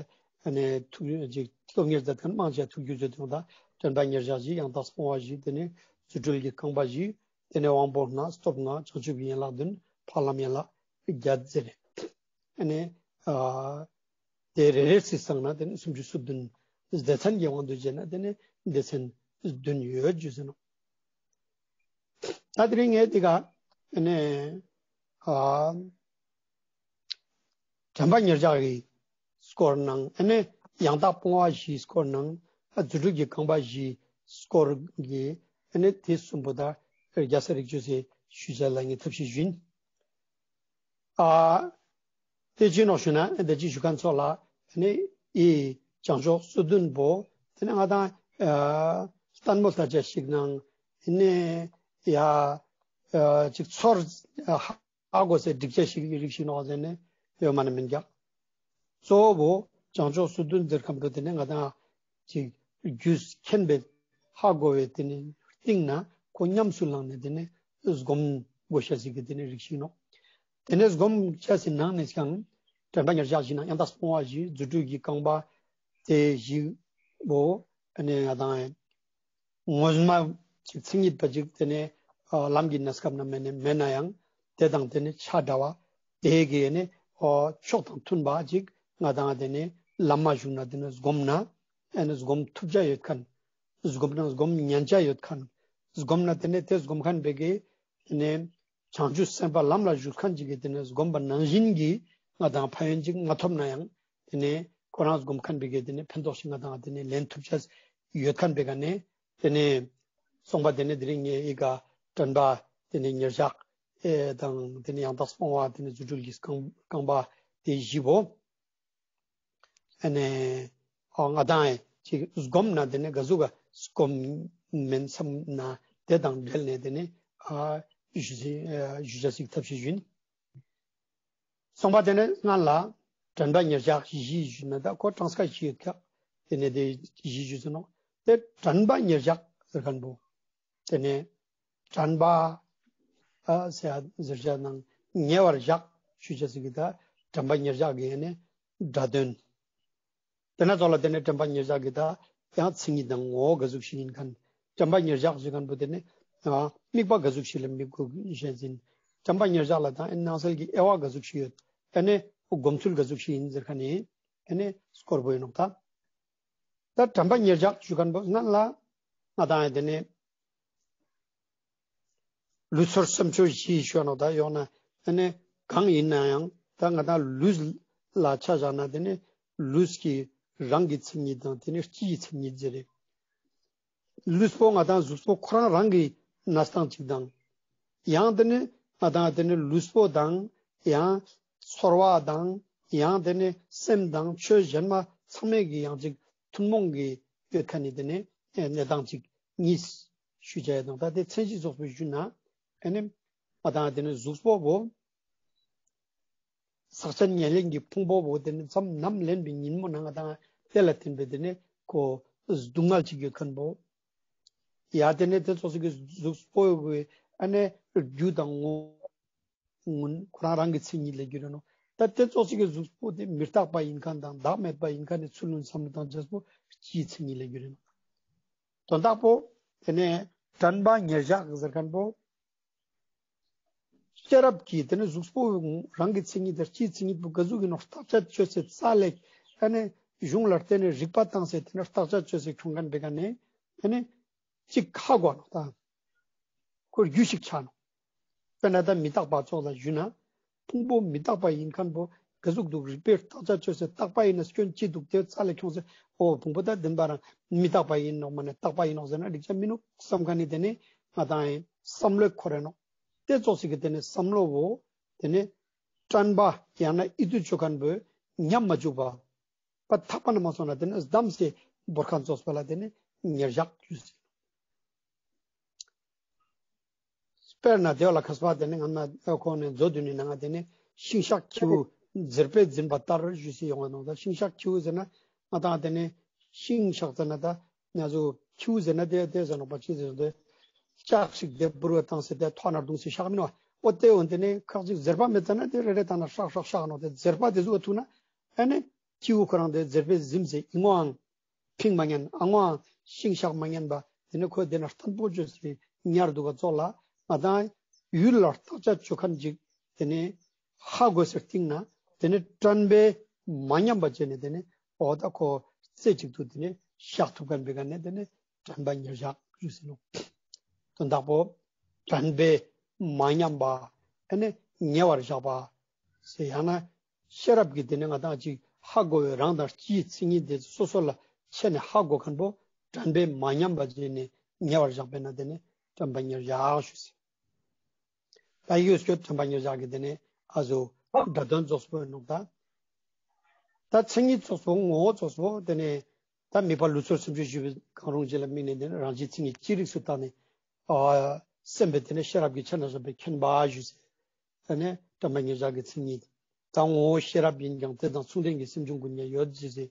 ཨ་ནི་ཐུགས་ཅིག་སློབ་གཉེར་མཛད་མཁན་མང་ཆེ་ཐུགས་རྒྱུས་མཛད་དེ་ནོག་ད་དྲན་པ་ཉེར་བཞག་བཞི། ཡང་དག་སྤོང་བ་བཞི། དེ་ནས་རྫུ་འཕྲུལ་གྱི་རྐང་པ་བཞི། དེ་ནས་དབང་པོ་ལྔ། སྟོབས་ལྔ། བྱང་ཆུབ་ཀྱི་ཡན་ལག་བདུན། འཕགས་ལམ་ཡན་ལག་བརྒྱད་ཟེར་རེད། ཨ་ནི་ཨ་དེ་རེ་རེ་སི་སང་ན་དེ་ནི་སུམ་ཅུ་སོ་བདུན། སྡེ་ཚན་གྱི་དབང་དུ་བྱས་ན་དེ་ནི་སྡེ་ཚན་བདུན་ཡོད་ཞུས་ཟིན་ནོག་ད་དེ་རིང་ངས་འདི་ག་ཨ་ནི་ཨ་དྲན་པ་ཉེར་བཞག་གི་སྐོར་ནང་ཨ་ནི་ཡང་དག་སྤོང་བ་བཞིའི་སྐོར་ནང་ཨ་རྫུ་འཕྲུལ་གྱི་རྐང་པ་བཞིའི་སྐོར་གྱི་ཨ་ནི་དེ་གསུམ་པོ་ད་རྒྱལ་སྲས་རིགས་གཅོད་སི་ཞུ་བྱ་ལ་ངས་ཐབས་ཤེས་ཞུ་ཡིན། ཨ་དེ་ཅི་ནོག་ཞུ་ན་དེ་ཅི་ཞུ་མཁན་ཚོགས་ལ་ཨ་ནི་ཨི་བྱང་ཕྱོགས་སོ་བདུན་པོ་དེ་ནི་ང་དང་ཨ་ལྟད་མོ་ལྟ་བྱ་ཞིག་ནང་ཨ་ནི་ཡ་ཨ་ཅིག་ཚོར་ཨ་ཧ་གོ་སའི་འགྲིག་བྱ་ཞིག་གི་རིགས་ཤིག་ནོག་ཟེར་ནས་ཡོད་མ་ནི་མིན་ཀྱག་གཙོ་བོ་བྱང་ཕྱོགས་སོ་བདུན་ཟེར་མཁན་པོ་དེ་ནི་ང་དང་ཅིག་རྒྱུས་མཁྱེན་པའི་ཧ་གོ་བའི་དེ་ནི་སྟེང་ན་ཁོ་ཉམས་སུ་བླངས་ནས་དེ་ནི་སྒོམ་དགོས་ཤ་ཞིག་གི་དེ་ནི་རིགས་ཤིག་ནོག་དེ་ནས་སྒོམ་བྱ་ཞིག་ནང་ནས་ཀྱང་དྲན་པ་ཉེར་བཞག་བཞི་ནང་ཡང་དག་སྤོང་བ་བཞི། རྫུ་འཕྲུལ་གྱི་རྐང་པ་དེ་བཞི་བོ་ཨ་ནི་ང་དང་ངོ་མ་ཅིག་མཚན་ཉིད་པ་ཅིག་དེ་ནས་ཨ་ལམ་གྱི་གནས་སྐབས་ན་མེད་ནས་མེད་ན་ཡང་དེ་དང་དེ་ནས་ཆ་འདྲ་བ་དེ་གི་ནི་ཨ་ཕྱོགས་དང་མཐུན་པ་ཅིག་ང་དང་དེ་ནས་ལམ་མ་ཞུགས་ན་དེ་ནས་སྒོམ་ན་ཨ་ནི་སྒོམ་ཐུབ་བྱ་ཡོད་མཁན། སྒོམ་ན་སྒོམ་ཉན་བྱ་ཡོད་མཁན། སྒོམ་ན་དེ་ནས་དེ་སྒོམ་མཁན་པའི་གི་དེ་ནས་བྱང་ཆུབ་སེམས་དཔའ་ལམ་ལ་ཞུགས་མཁན་ཅིག་གིས་དེ་ནས་སྒོམ་པ་ནང་བཞིན་གྱི་ང་དང་ཕན་ཡོན་ཅིག་མ་ཐོབ་ན་ཡང་དེ་ནས་ཁོ་རང་སྒོམ་མཁན་པའི་གི་དེ་ནས་ཕན་ཐོགས་ཤིག་ང་དང་དེ་ནས་ལེན་ཐུབ་བྱ་ཡོད་མཁན་པའི་ག་ནས་དེ་ནས་སོང་པ་དེ་ནས་དེ་རིང་ངས་ཨི་ག་དྲན་པ་དེ་ནས་ཉེར་བཞག་ཨེ་དང་དེ་ནས་ཡང་དག་སྤོང་བ་དེ་ནས་རྫུ་འཕྲུལ་གྱི་རྐང་རྐང་པ་དེ་བཞི་བོ། ཨ་ནི་ཨ་ང་དང་ཅིག་སྒོམ་ན་དེ་ནི་ག་ཟུག་ག་སྒོམ་མིན་བསམ་ན་དེ་དང་འབྲེལ་ནས་དེ་ནི་ཨ་ཞུ་ཞུ་བྱ་ཞིག་ཐབས་ཤེས་ཞུ་ཡིན། སོང་པ་དེ་ནི་སྔ་ལ་དྲན་པ་ཉེར་བཞག་བཞི་ཞུས་ན་ད་ཁོ་གྲངས་ཀ་བཞི་ཡོད་ཀྱག་དེ་ནི་དེ་བཞི་ཞུས་ཟེར་ནོག་དེ་དྲན་པ་ཉེར་བཞག་ཟེར་མཁན་པོ། དེ་ནས་དྲན་པ་ཨ་ཟེར་ཟེར་བྱ་ནང་ཉེ་བར་བཞག་ཞུ་བྱ་ཞིག་གི་ད་དྲན་པ་ཉེར་བཞག་གི་ཡེ་ནས་སྒྲ་དོན། དེ་ན་ཙོགས་ལ་དེ་ནས་དྲན་པ་ཉེར་བཞག་གི་ད་ཡང་མཚན་ཉིད་དང་ངོ་བོ་ག་ཟུག་ཞིག་ཡིན་མཁན་ དྲན་པ་ཉེར་བཞག་ཞུ་ཁན་བོ་དེ་ནི་ཨ་དམིགས་པ་ག་ཟུག་ཞིག་ལ་དམིགས་དགོས་ཤེས་ཨིན། དྲན་པ་ཉེར་བཞག་ལ་དང་ཨེ་ནི་སྣང་གསལ་གྱི་དབྱེ་བ་ག་ཟུག་ཞིག་ཡོད། ཨེ་ནི་སྒོམ་ཚུལ་ག་ཟུག་ཞིག་ཨིན་ཟེར་ཁན་ནི་ཨེ་ནི་སྐོར་བོ་ཨིན་ནོག་ད། ད་དྲན་པ་ཉེར་བཞག་ཞུ་ཁན་བོ་སྔན་ལ་ང་དང་ཨེ་དེ་ནི་ལུས་ཚོར་སེམས་ཚོར་བཞི་ཞུ་ནོག་ད། ཡོང་ན་ཨེ་ནི་གང་ཨིན་ནའང་ད་ང་དང་ལུས་ལ་ཆ་བཞག་ན་དེ་ནི་ལུས་ཀྱི་རང་གི་མཚན་ཉིད་དང་དེ་ནི་སྤྱིའི་མཚན་ཉིད་ཟེར་རེ། ལུས་པོ་ང་དང་གཟུགས་པོ་ཁོ་རང་རང་གི་གནས་སྟངས་ཅིག་དང་། ཡང་དེ་ནི་ང་དང་དེ་ནི་ལུས་པོ་དང་ཡང་ཚོར་བ་དང་ཡང་དེ་ནི་སེམས་དང་ཆོས་གཞན་མ་ཚང་མའི་གི་ཡང་ཅིག་ཐུན་མོང་གི་ཡོད་ཁན་ནི་དེ་ནི་གནས་སྟངས་ཅིག་གཉིས་ཞུ་བྱ་ཡ་དང་། ད་དེ་མཚན་གཞི་ཙོགས་པོ་ཞུ་ན་ཨེ་ནི་ང་དང་དེ་ནི་གཟུགས་པོ་བོ་ཟག་བཅས་ཉེར་ལེན་གྱི་ཕུང་པོ་བོ་དེ་ནི་མཚམས་ནམ་ལེན་པའི་ཉིན་མོ་ནང་ང་དང་དེ་ལ་བརྟེན་པའི་དེ་ནི་ཁོ་སྡུག་བསྔལ་ཅིག་ཡོད་ཁན་བོ། ཡ་དེ་ནི་དེ་ཙོགས་ཤིག་གི་གཟུགས་པོ་བོ་ཨེ་ནི་རྒྱུ་དང་ངོ་ངོ་ཁོ་རང་རང་གི་མཚན་ཉིད་ལ་འགྱུར་རེ་ནོག་ད་དེ་ཙོགས་ཤིག་གི་གཟུགས་པོ་དེ་མི་རྟག་པ་ཨིན་ཁན་དང་བདག་མེད་པ་ཨིན་ཁན་ནི་ཚུལ་ལུང་བསམ་བློ་བཏང་ཅེས་པོ་སྤྱིའི་མཚན་ཉིད་ལ་འགྱུར་རེ་ནོག་དོན་དག་པོ་དེ་ནི་དྲན་པ་ཉེར་བཞག་ཟེར་ཁན་བོ། ཤེས་རབ་ཀྱིས་དེ་ནི་གཟུགས་པོ་རང་གི་མཚན་ཉིད་དང་སྤྱིའི་མཚན་ཉིད་པོ་ག་ཟུག་ཨིན་ནོག་བརྟག་དཔྱད་ཅོས་སེ་རྩ་ལས་ཨེ་ནི་གཞུང་ལ་བརྟེན་ནས་རིག་པ་བཏང་སེ་དེ་ནི་བརྟག་དཔྱད་ཅོས་སེ་ཁྱོང་ཁན་བོའི་ཀ་ནི་ཨེ་ནི་ཅིག་ཧ་གོ་ནོག་ད། ཁོ་རྒྱུ་ཞིག་ཆ་ནོག་དཔེར་ན་ད་མི་རྟག་པ་ཙོགས་ལ་ཞུ་ན། ཕུང་པོ་མི་རྟག་པ་ཨིན་ཁན་བོ་ག་ཟུག་འདུག་རིག་པའི་བརྟག་དཔྱད་ཅོས་སེ་རྟག་པ་ཨིན་ན་སྐྱོན་ཅི་འདུག་དེ་རྩ་ལས་ཁྱོངས་སེ་འོ་ཕུང་པོ་ད་བདེན་པ་རང་མི་རྟག་པ་ཨིན་ནོག་མ་ནེ་རྟག་པ་ཨིན་ནོག་ཟེར་ན་འགྲིག་ཆ་མི་ནུག་བསམ་ཁན་ནི་དེ་ནི་ང་དང་ཨེ་བསམ་བློའི་ཁོ་རེ་ནོག་དེ་ཙོགས་ཤིག་གི་དེ་ནི་བསམ་བློ་བོ་དེ་ནི་དྲན་པ་ཡང་ན་ཨིད་དུ་ཅོ་ཁན་བོ་ཉམས་མ་བཅུག་པ། པ་ཐག་པ་ན་མ་སོང་ན་དེ་ནི་བསྡམས་སེ་བོར་ཁན་ཙོགས་པ་ལ་དེ་ནི་ཉེར་བཞག་ཞུ་ཟེར། དཔེར་ན་དེ་བ་ལ་ཁ་སྤ་དེ་ནི་ང་ན་ཁོང་ནི་མཛོད་བདུན་ནི་ནང་ང་དེ་ནི་ཤིང་གཤགས་ཁྱེའུ་མཛེར་པས་འཛིན་པ་ལྟར་ཞུ་ཟེར་ཡོང་བ་ནོག་ད་ཤིང་གཤགས་ཁྱེའུ་ཟེར་ན་ང་དང་དེ་ནི་ཤིང་གཤགས་ཟེར་ན་ད་ང་ཚོ་ཁྱེའུ་ཟེར་ན་དེ་དེ་ཟེར་ནོག་པ་ཅི་ཟེར་དེ་ལྕགས་ཤིག་དེ་འབུར་བ་བཏང་སེ་དེ་ཐོག་ན་རྡུང་སེ་གཤགས་མི་ནོག་འོ་དེ་འོ་དེ་ནི་ཁ་ཅིག་མཛེར་པ་མེད་ཙ་ན་དེ་རེ་རེ་བཏང་ན་ཧྲག་ཧྲག་གཤགས་ནོག་དེ་མཛེར་པ་དེ་ཟུག་ཐུག་ན་ཨ་ནི་ཁྱེའུ་ཁོ་རང་དེ་མཛེར་པས་ཟིན་སེ་ཨིན་ནོའང་ཕིང་མ་ཉན། ཨ་ནོའང་ཤིང་གཤགས་མ་ཉན་པ། དེ་ནི་ཁོ་དེ་ན་བརྟན་པོ་བཅོས་སེ་ཉར་འདུག་ག་ཙོགས་ལ་ང་དང་ཡུལ་ལ་བརྟག་དཔྱད་ཅོ་ཁན་ཅིག་དེ་ནི་ཧ་གོ་སེ་སྟིང་ན་དེ་ནི་དྲན་པས་མ་ཉམས་པ་བྱས་ནས་དེ་ནི་འོ་ད་ཁོ་རྩེ་གཅིག་ཏུ་དེ་ནི་བཞག་ཐུབ་ཁན་བོའི་ཀ་ནི་དེ་ནི་དྲན་པ་ཉེར་བཞག་ཞུ་ཟེར་ནོག་དོན་དག་པོ་དྲན་པས་མ་ཉམས་པ་ཨ་ནི་ཉེ་བར་བཞག་པ་ཟེར། ཡང་ན་ཤེས་རབ་ཀྱིས་དེ་ནི་ང་དང་ཅིག་ཧ་གོ་བའི་རང་དང་སྤྱིའི་མཚན་ཉིད་དེ་སོ་སོ་ལ་ཆ་ནས་ཧ་གོ་ཁན་བོ་དྲན་པས་མ་ཉམས་པ་བྱས་ནས་ཉེ་བར་བཞག་པས་ན་དེ་ནི་དྲན་པ་ཉེར་བཞག་ཞུ་ཟེར། ད་ཡོད་སྐྱོད་དྲན་པ་ཉེར་བཞག་གི་དེ་ནི་ཨ་ཟུག་སྒྲ་དོན་ཙོགས་པོ་ནོག་ད། ད་མཚན་ཉིད་ཙོགས་པོ་ངོ་བོ་ཙོགས་པོ་དེ་ནི་ད་མིད་པ་ལུས་ཚོར་སེམས་ཅན་ཞུ་བའི་གང་རུང་ཅིག་ལ་དམིགས་ནས་དེ་ནི་རང་བཞིན་མཚན་ཉིད་ཅི་རིགས་སུ་བརྟགས་ནས་ཨ་སེམས་པའི་དེ་ནི་ཤེས་རབ་ཀྱི་ཆ་ནས་བཞག་པའི་མཁྱེན་པ་ཞུ་ཟེར། དེ་ནི་དྲན་པ་ཉེར་བཞག་གི་མཚན་ཉིད། ད་ངོ་བོ་ཤེས་རབ་ཡིན་ཀྱང་དེ་དང་མཚུངས་ལྡན་གྱི་སེམས་བྱུང་ཀུན་ཀྱང་ཡོད་ཟེར་ཟེར་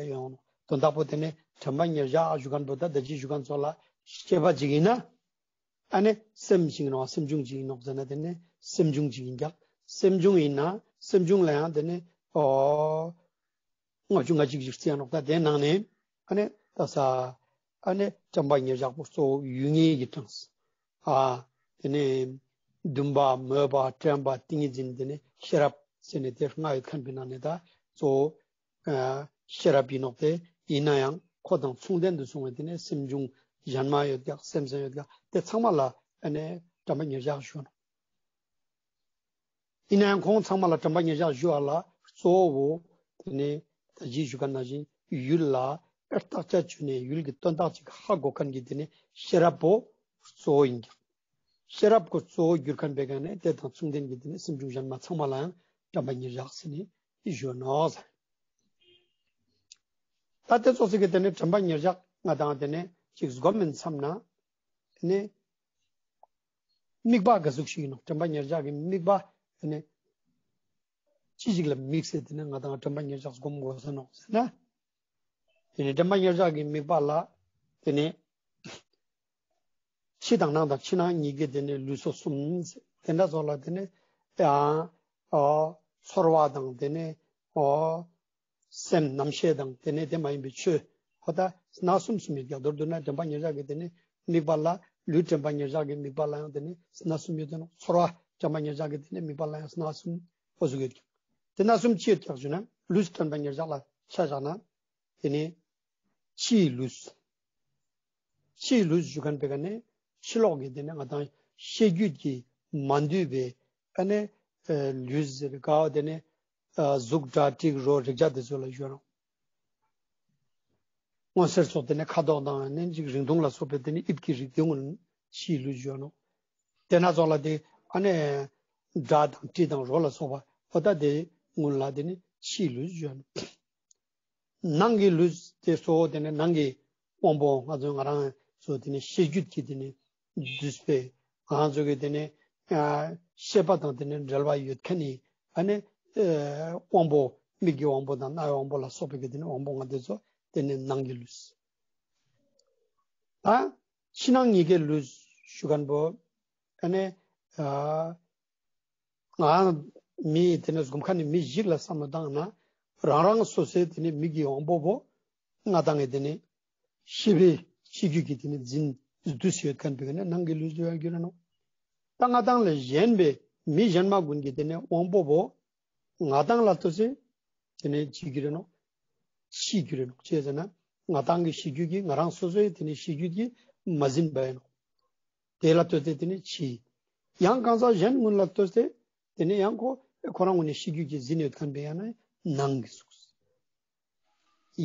ཡོང་ནོག་དོན་དག་པོ་དེ་ནི་དྲན་པ་ཉེར་བཞག་ཞུ་ཁན་བོ་ད་ད་ཅི་ཞུ་ཁན་ཙོགས་ལ་ཤེས་པ་ཅིག་ཡིན་ན། ཨ་ནི་སེམས་ཤིག་ནོག་སེམས་བྱུང་ཅིག་ཡིན་ནོག་ཟེར་ན་དེ་ནི་སེམས་བྱུང་ཅིག་ཡིན་ཀྱག་སེམས་བྱུང་ཡིན་ན་སེམས་བྱུང་ལ་ཡང་དེ་ནི་ཨོ་ལྔ་བཅུ་ང་གཅིག་ཅིག་རྩིས་ཡ་ནོག་ད་དེ་ནང་ནས་ཨ་ནི་ད་ས་ཨ་ནི་དྲན་པ་ཉེར་བཞག་པོ་གཙོ་བོ་ཡུལ་ངེས་ཀྱི་གྲངས། ཨ་དེ་ནི་འདུན་པ་མོས་པ་དྲན་པ་ཏིང་ངེ་འཛིན་དེ་ནི་ཤེས་རབ་ཟེར་ནས་དེ་ལྔ་ཡོད་ཁན་བོའི་ནང་ནས་ད་གཙོ་བོ་ཨ་ཤེས་རབ་ཡིན་ནོག་དེ་ཡིན་ན་ཡང་ཁོ་དང་མཚུངས་ལྡན་དུ་སོང་བའི་དེ་ནི་སེམས་བྱུང་གཞན་མ་ཡོད་ཀྱག་སེམས་སེམས་ཡོད་ཀྱག་དེ་ཚང་མ་ལ་ཨ་ནི་དྲན་པ་ཉེར་བཞག་ཞུ་ནོག་ཡིན་ན་ཡང་ཁོང་ཚང་མ་ལ་དྲན་པ་ཉེར་བཞག་ཞུ་བ་ལ་གཙོ་བོ་དེ་ནི་ད་ཅི་ཞུ་ཁན་ནང་བཞིན་ཡུལ་ལ་ཨེ་བརྟག་དཔྱད་བཅོས་ནས་ཡུལ་གྱི་དོན་དག་ཅིག་ཧ་གོ་ཁན་གྱི་དེ་ནི་ཤེས་རབ་པོ་གཙོ་བོ་ཡིན་ཀྱག་ཤེས་རབ་ཀྱི་གཙོ་བོ་གྱུར་ཁན་བོའི་ཀ་ནི་དེ་དང་མཚུངས་ལྡན་གྱི་དེ་ནི་སེམས་བྱུང་གཞན་མ་ཚང་མ་ལ་ཡང་དྲན་པ་ཉེར་བཞག་ཟེར་ནས་ཞུ་ནོག་ཟེར། ད་དེ་ཙོགས་ཤིག་གི་དེ་ནི་དྲན་པ་ཉེར་བཞག་ང་དང་དེ་ནི་ཅིག་སྒོམ་མིན་བསམ་ན་དེ་ནི་དམིགས་པ་ག་ཟུག་ཞིག་ཡིན་ནོག་དྲན་པ་ཉེར་བཞག་གི་དམིགས་པ་དེ་ནི་ཅི་ཞིག་ལ་དམིགས་སེ་དེ་ནི་ང་དང་དྲན་པ་ཉེར་བཞག་སྒོམ་དགོས་ས་ནོག་ཟེར་ན། དེ་ནི་དྲན་པ་ཉེར་བཞག་གི་དམིགས་པ་ལ་དེ་ནི་ཕྱི་དང་ནང་དང་ཕྱི་ནང་གཉིས་ཀའི་དེ་ནི་ལུས་སོ་གསུམ་དེ་འདྲ་ཙོགས་ལ་དེ་ནི་ཡང་ཨོ་ཚོར་བ་དང་དེ་ནི་ཨོ་སེམས་རྣམ་ཤེས་དང་དེ་ནི་དེ་མ་ཡིན་པའི་ཆོས་ འོ་ད་སྣ་གསུམ་གསུམ་ཡོད་ཀྱག། མདོར་བསྡུ་ན་དྲན་པ་ཉེར་བཞག་གི་དེ་ནི་དམིགས་པ་ལ། ལུས་དྲན་པ་ཉེར་བཞག་གི་དམིགས་པ་ལ་ཡང་དེ་ནི་སྣ་གསུམ་ཡོད་དེ་ནོག། ཚོར་བ་དྲན་པ་ཉེར་བཞག་གི་དེ་ནི་དམིགས་པ་ལ་ཡང་སྣ་གསུམ་འོ་ཟུག་ཡོད་ཀྱག། དེ་སྣ་གསུམ་ཅི་ཡོད་ཀྱག་ཞུ་ན། ལུས་དྲན་པ་ཉེར་བཞག་ལ་ཆ་བཞག་ན་དེ་ནི་ཕྱིའི་ལུས། ཕྱིའི་ལུས་ཞུ་མཁན་པའི་ཀ་ནི་ཕྱི་ལོགས་ཀྱི་དེ་ནི་ང་དང་ཤེས་རྒྱུད་ཀྱིས་མ་འདུས་པའི་ཨ་ནི་ཨ་ལུས་ཟེར་ག་བ་དེ་ནི་ཨ་གཟུགས་སྒྲ་དྲི་རོ་རེག་བྱ་དེ་ཚོ་ལ་ཞུ་ནོག། མངོན་གསལ་སོགས་དེ་ནི་ཁ་དོག་དང་ནི་ཅིག་རིང་ཐུང་ལ་སོགས་པའི་དེ་ནི་དབྱིབས་ཀྱི་རིགས་དེ་ཀུན་ཕྱིའི་ལུས་ཞུ་ནོག། དེ་ན་ཚོགས་ལ་དེ་ཨ་ནི་སྒྲ་དང་དྲི་དང་རོ་ལ་སོགས་པ་འོ་ད་དེ་ཀུན་ལ་དེ་ནི་ཕྱིའི་ལུས་ཞུ་ནོག། ནང་གི་ལུས་དེ་གཙོ་བོ་དེ་ནི་ནང་གི་དབང་པོ་ང་ཚོ་ང་རང་ཚོ་དེ་ནི་ཤེས་རྒྱུད་ཀྱི་དེ་ནི་འདུས་པའི་ང་རང་ཚོ་གི་དེ་ནི་ཨ་ཤེས་པ་དང་དེ་ནི་འབྲེལ་བ་ཡོད་མཁན་ནི་ཨ་ནི་ཨ་དབང་པོ། མིག་གི་དབང་པོ་དང་རྣ་བའི་དབང་པོ་ལ་སོགས་པའི་གི་དེ་ནི་དབང་པོ་ལྔ་དེ་ཚོ་དེ་ནི་ནང་གི་ལུས། ད་ཕྱི་ནང་གཉིས་ཀའི་ལུས་ཞུ་མཁན་པོ་ཨ་ནི་ཨ་ང་མི་དེ་ནི་སྒོམ་མཁན་ནི་མི་ཞིག་ལ་བསམ་བློ་བཏང་ན་རང་རང་སོ་སོའི་དེ་ནི་མིག་གི་དབང་པོ་བོ་ང་དང་ངི་དེ་ནི་ཤེས་པའི་ཤེས་རྒྱུད་ཀྱི་དེ་ནི་འཛིན་འདུས་ཡོད་མཁན་པའི་ནི་ནང་གི་ལུས་ལུས་ཡོད་རྒྱུ་རེད་ནོག། ད་ང་དང་ལས་གཞན་པའི་མི་གཞན་མ་ཀུན་གྱི་དེ་ནི་དབང་པོ་བོ་ང་དང་ལ་ལྟོས་ཏེ་དེ་ནི་ཅི་རྒྱུ་རེད་ནོག། ཤེས་རྒྱུ་རེད་ནོག། ཅི་ཟེར་ན་ང་དང་གི་ཤེས་རྒྱུད་ཀྱིས་ང་རང་སོ་སོའི་དེ་ནི་ཤེས་རྒྱུད་ཀྱིས་མ་ཟིན་པ་ཡིན་ནོག། དེ་ལ་ལྟོས་ཏེ་དེ་ནི་ཕྱི། ཡང་གང་ཟག་གཞན་ཀུན་ལ་ལྟོས་ཏེ་དེ་ནི་ཡང་ཁོ་ཁོ་རང་ཀུན་ནི་ཤེས་རྒྱུད་ཀྱིས་ཟིན་ཡོད་མཁན་པའི་ཡང་ན་ནང་གི་གཟུགས།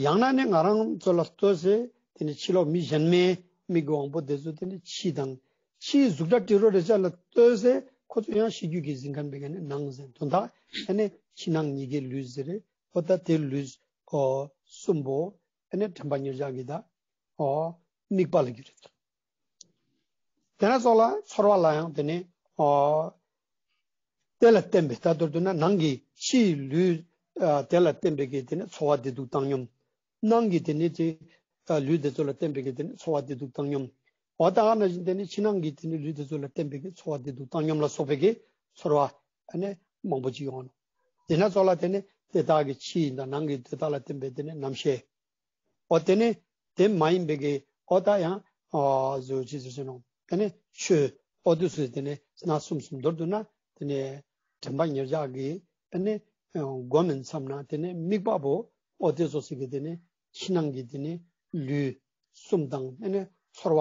ཡང་ན་ནི་ང་རང་ཚོ་ལ་ལྟོས་ཏེ་དེ་ནི་ཕྱི་ལོགས་མི་གཞན་མའི་མིག་གི་དབང་པོ་དེ་ཚོ་དེ་ནི་ཕྱི་དང་། ཕྱིའི་གཟུགས་སྒྲ་དྲི་རོ་རེག་བྱ་ལ་ལྟོས་ཏེ་ཁོ་ཚོ་ཡང་ཤེས་རྒྱུད་ཀྱིས་ཟིན་མཁན་པའི་ནི་ནང་ཟེར་དོན་དག་ཨ་ནི་ཕྱི་ནང་གཉིས་ཀའི་ལུས་ཟེར་རེད། འོ་ད་དེ་ལུས་འོ་གསུམ་པོ་ཨ་ནི་དྲན་པ་ཉེར་བཞག་གི་ད་འོ་དམིགས་པ་ལ་རྒྱུ་རེད། དེ་ན་ཚོགས་ལ་ཚོར་བ་ལ་ཡང་དེ་ནི་འོ་དེ་ལ་བརྟེན་པའི་ད་མདོར་བསྡུ་ན་ནང་གི་ཕྱིའི་ལུས་ཨ་དེ་ལ་བརྟེན་པའི་གི་དེ་ནི་ཚོར་བ་བདེ་སྡུག་བཏང་སྙོམས། ནང་གི་དེ་ནི་དེ་ཨ་ལུས་དེ་ཚོ་ལ་བརྟེན་པའི་གི་དེ་ནི་ཚོར་བ་བདེ་སྡུག་བཏང་སྙོམས། འོ་ད་ག་ནང་བཞིན་དེ་ནི་ཕྱི་ནང་གི་དེ་ནི་ལུས་དེ་ཚོ་ལ་བརྟེན་པའི་གི་ཚོར་བ་བདེ་སྡུག་བཏང་སྙོམས་ལ་སོགས་པའི་གི་ཚོར་བ་ཨ་ནི་མང་པོ་ཅིག་ཡོང་ནོག། དེ་ན་ཚོགས་ལ་དེ་ནི་དེ་དག་གི་ཕྱི་དང་ནང་གི་དེ་དག་ལ་བརྟེན་པའི་དེ་ནི་རྣམ་ཤེས། འོ་དེ་ནི་དེ་མ་ཡིན་པའི་གི་འོ་ད་ཡང་འོ་ཟུག་ཅི་ཟེར་ནོག། དེ་ནི་ཆོས་འོ་དུས་སུ་དེ་ནི་སྣ་གསུམ་གསུམ་མདོར་བསྡུ་ན་དེ་ནི་དྲན་པ་ཉེར་བཞག་གི་དེ་ནི་སྒོམ་མིན་བསམ་ན་དེ་ནི་དམིགས་པ་བོ་འོ་དེ་ཚོགས་སི་གི་དེ་ནི་ཕྱི་ནང་གི་དེ་ནི་ལུས་གསུམ་དང་དེ་ནི་ཚོར་བ་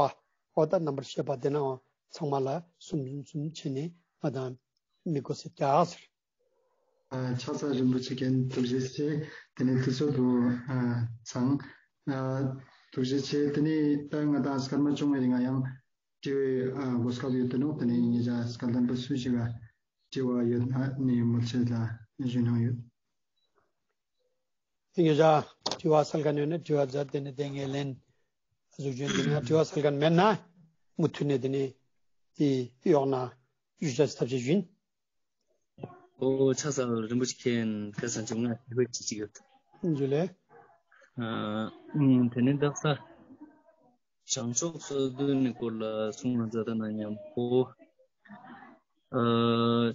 འོ་ད་རྣམ་པར་ཤེས་པ་དེ་ནའང་ཚང་མ་ལ་གསུམ་གསུམ་གསུམ་བྱས་ནས་ང་དང་དམིགས་དགོས་ཟེར་ཀྱག་ཟེར། ཨ་ཕྱག་འཚལ་རིན་པོ་ཆེ་མཁྱེན། ཐུགས་རྗེ་ཆེ། དེ་ནས་དུས་ཚོད་བོ་ཨ་ཚང་། ཨ་ཐུགས་རྗེ་ཆེ། དེ་ནས་ད་ང་དང་སྐར་མ་བཅོ་ལྔའི་རིང་ང་ཡང་དྲི་བའི་ཨ་གོ་སྐབས་ཡོད་དེ་ནོག། དེ་ནས་ཉེ་ཞ་སྐལ་ལྡན་པ་སུ་ཞིག་ག་དྲི་བ་ཡོད་ན་ནི་མོལ་ཆེད་ལ་ཞུ་གནང་ཡོད། དེ་ཉེ་ཞ་དྲི་བ་སལ་མཁན་ཡོད་ན་དྲི་བ་མཛད། དེ་ནས་དེ་ངས་ལན་ཟུག་བྱོན། དེ་ནས་དྲི་བ་སལ་མཁན་མེད་ན་མུ་མཐུད་ནས་དེ་ནས་དེ་གཡོག་ན་ཞུ་ཅེས་ཐབས་ཤེས་ཞུ་ཡིན། ཨོ་ཕྱག་འཚལ་རིན་པོ་ཆེ་མཁྱེན། ཁ་སང་ཅིག་ང་དྲི་བ་ཅིག་ཅིག་ཡོད། ཇུ་ལེ། ཨ་ཨུམ་དེ་ནས་དག་ས་བྱང་ཆུབ་སོ་བདུན་ནི་སྐོར་ལ་གསུང་བ་མཛད་ད་ན་མཉམ་པོ། ཨ་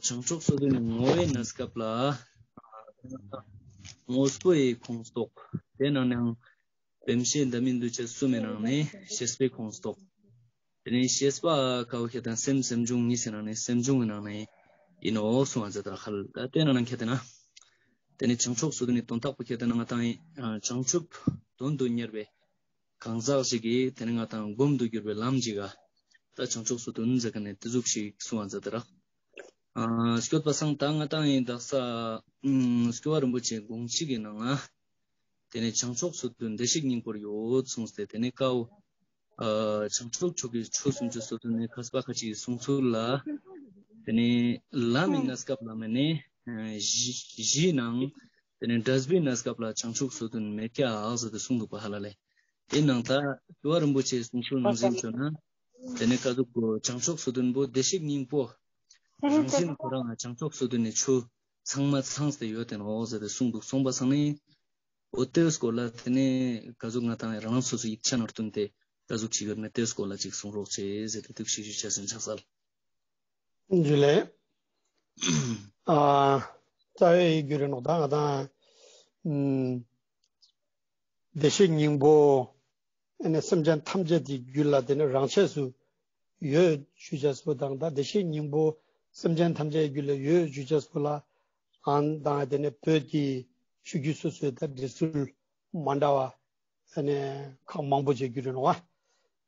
བྱང་ཆུབ་སོ་བདུན་ནི་ངོ་བོའི་གནས་སྐབས་ལ་དངོས་པོའི་ཁོངས་གཏོགས། དེ་ནང་ནའང་བེམ་ཤེས་འདབ་མའི་འདུ་བྱེད་གསུམ་མི་ནང་ནས་ཤེས་པའི་ཁོངས་གཏོགས། དེ་ནས་ཤེས་པ་ཀ་བོ་ཁྱེར་ཏེ་ན་སེམས་སེམས་བྱུང་གཉིས་སི་ནང་ནས་སེམས་བྱུང་གི་ནང་ནས་ཡིན་ནོག་གསུང་བ་མཛད་དེ་རག་ཧ་ལ། དེ་ནང་ནས་ཁྱེར་ཏེ་ན་དེ་ནས་བྱང་ཆུབ་སོ་བདུན་ནི་དོན་དག་པོ་ཁྱེར་ཏེ་ན་ང་དང་ཨ་བྱང་ཆུབ་དོན་དུ་གཉེར་བའི་གང་ཟག་ཞིག་གིས་དེ་ནས་ང་དང་སྒོམ་དུ་གྱུར་པའི་ལམ་ཞིག་ག་ད་བྱང་ཆུབ་སོ་བདུན་ཟེར་མཁན་ནི་དེ་ཟུག་ཞིག་གསུང་བ་མཛད་དེ་རག། ཨ་སྐྱོད་པ་སང་ད་ང་དང་ཡིན་དག་ས་ཨུམ་སྐྱོབ་པ་རིན་པོ་ཆེའི་དགོངས་གཅིག་གི་ནང་ང་དེ་ནས་བྱང་ཆུབ་སོ་བདུན་བདེ་གཤེགས་སྙིང་པོར་ཡོད་གསུངས་ཏེ། དེ་ནས་ཀ་བོ་ཨ་བྱང་ཆུབ་མཆོག་གི་ཆོས་སུམ་ཅུ་སོ་བདུན་ནི་མཁས་པ་ཁ་ཅིག་གི་གསུང་ཚུལ་ལ་དེ་ནས་ལམ་མི་གནས་སྐབས་ལ་མེད་ནས་གཞི་གཞིའི་ནང་དེ་ནས་འབྲས་བུའི་གནས་སྐབས་ལ་བྱང་ཆུབ་སོ་བདུན་མེད་ཀྱག་ཟེར་ཏེ་གསུངས་འདུག་པ་ཧ་ལ་ལེ། དེ་ནང་ད་སྐྱོབ་པ་རིན་པོ་ཆེའི་གསུང་ཆོས་ནང་བཞིན་བྱོན་ན་དེ་ནས་ཀ་ཟུག་གོ་བྱང་ཆུབ་སོ་བདུན་པོ་བདེ་གཤེགས་སྙིང་པོ་རང་བཞིན་ཁོ་རང་ང་བྱང་ཆུབ་སོ་བདུན་ནི་ཆོས་ཚང་མ་ཚང་སྟེ་ཡོད་དེ་ནོག་ཟེར་ཏེ་གསུངས་འདུག། གསུངས་པ་སང་ནི་འོ་དེའི་སྐོར་ལ་དེ་ནས་ཀ་ཟུག་ང་དང་རང་རང་སོ་སོའི་ཡིག་ཆ་ནང་བསྟུན་ཏེ་ཀ་ཟུག་ཅིག་ཡོད་མེད་དེའི་སྐོར་ལ་ཅིག་གསུང་རོགས་བྱེད་ཟེར་ཏེ་ཐུགས་ཞིབ་ཞུ་ཆ་སེམས་ཆགས་སལ། ཇུ་ལེ། ཨ་རྩ་བའི་རྒྱུ་རེ་ནོག་ད་ང་དང་ཨུམ་བདེ་གཤེགས་སྙིང་པོ་ ཨ་ནི་སེམས་ཅན་ཐམས་ཅད་དེ་རྒྱུད་ལ་དེ་ནི་རང་ཆས་སུ་ཡོད་ཞུ་ཅེས་པོ་དང་ད་བདེ་གཤེགས་སྙིང་པོ་སེམས་ཅན་ཐམས་ཅད་རྒྱུད་ལ་ཡོད་ཞུ་ཅེས་པོ་ལ་ཨང་དང་དེ་ནི་བོད་ཀྱི་ཆོས་བརྒྱུད་སོ་སོའི་ད་འགྲེལ་ཚུལ་མ་འདྲ་བ་ཨ་ནི་ཁག་མང་པོ་ཅིག་གྱུར་ཡོད་ནོག་པ།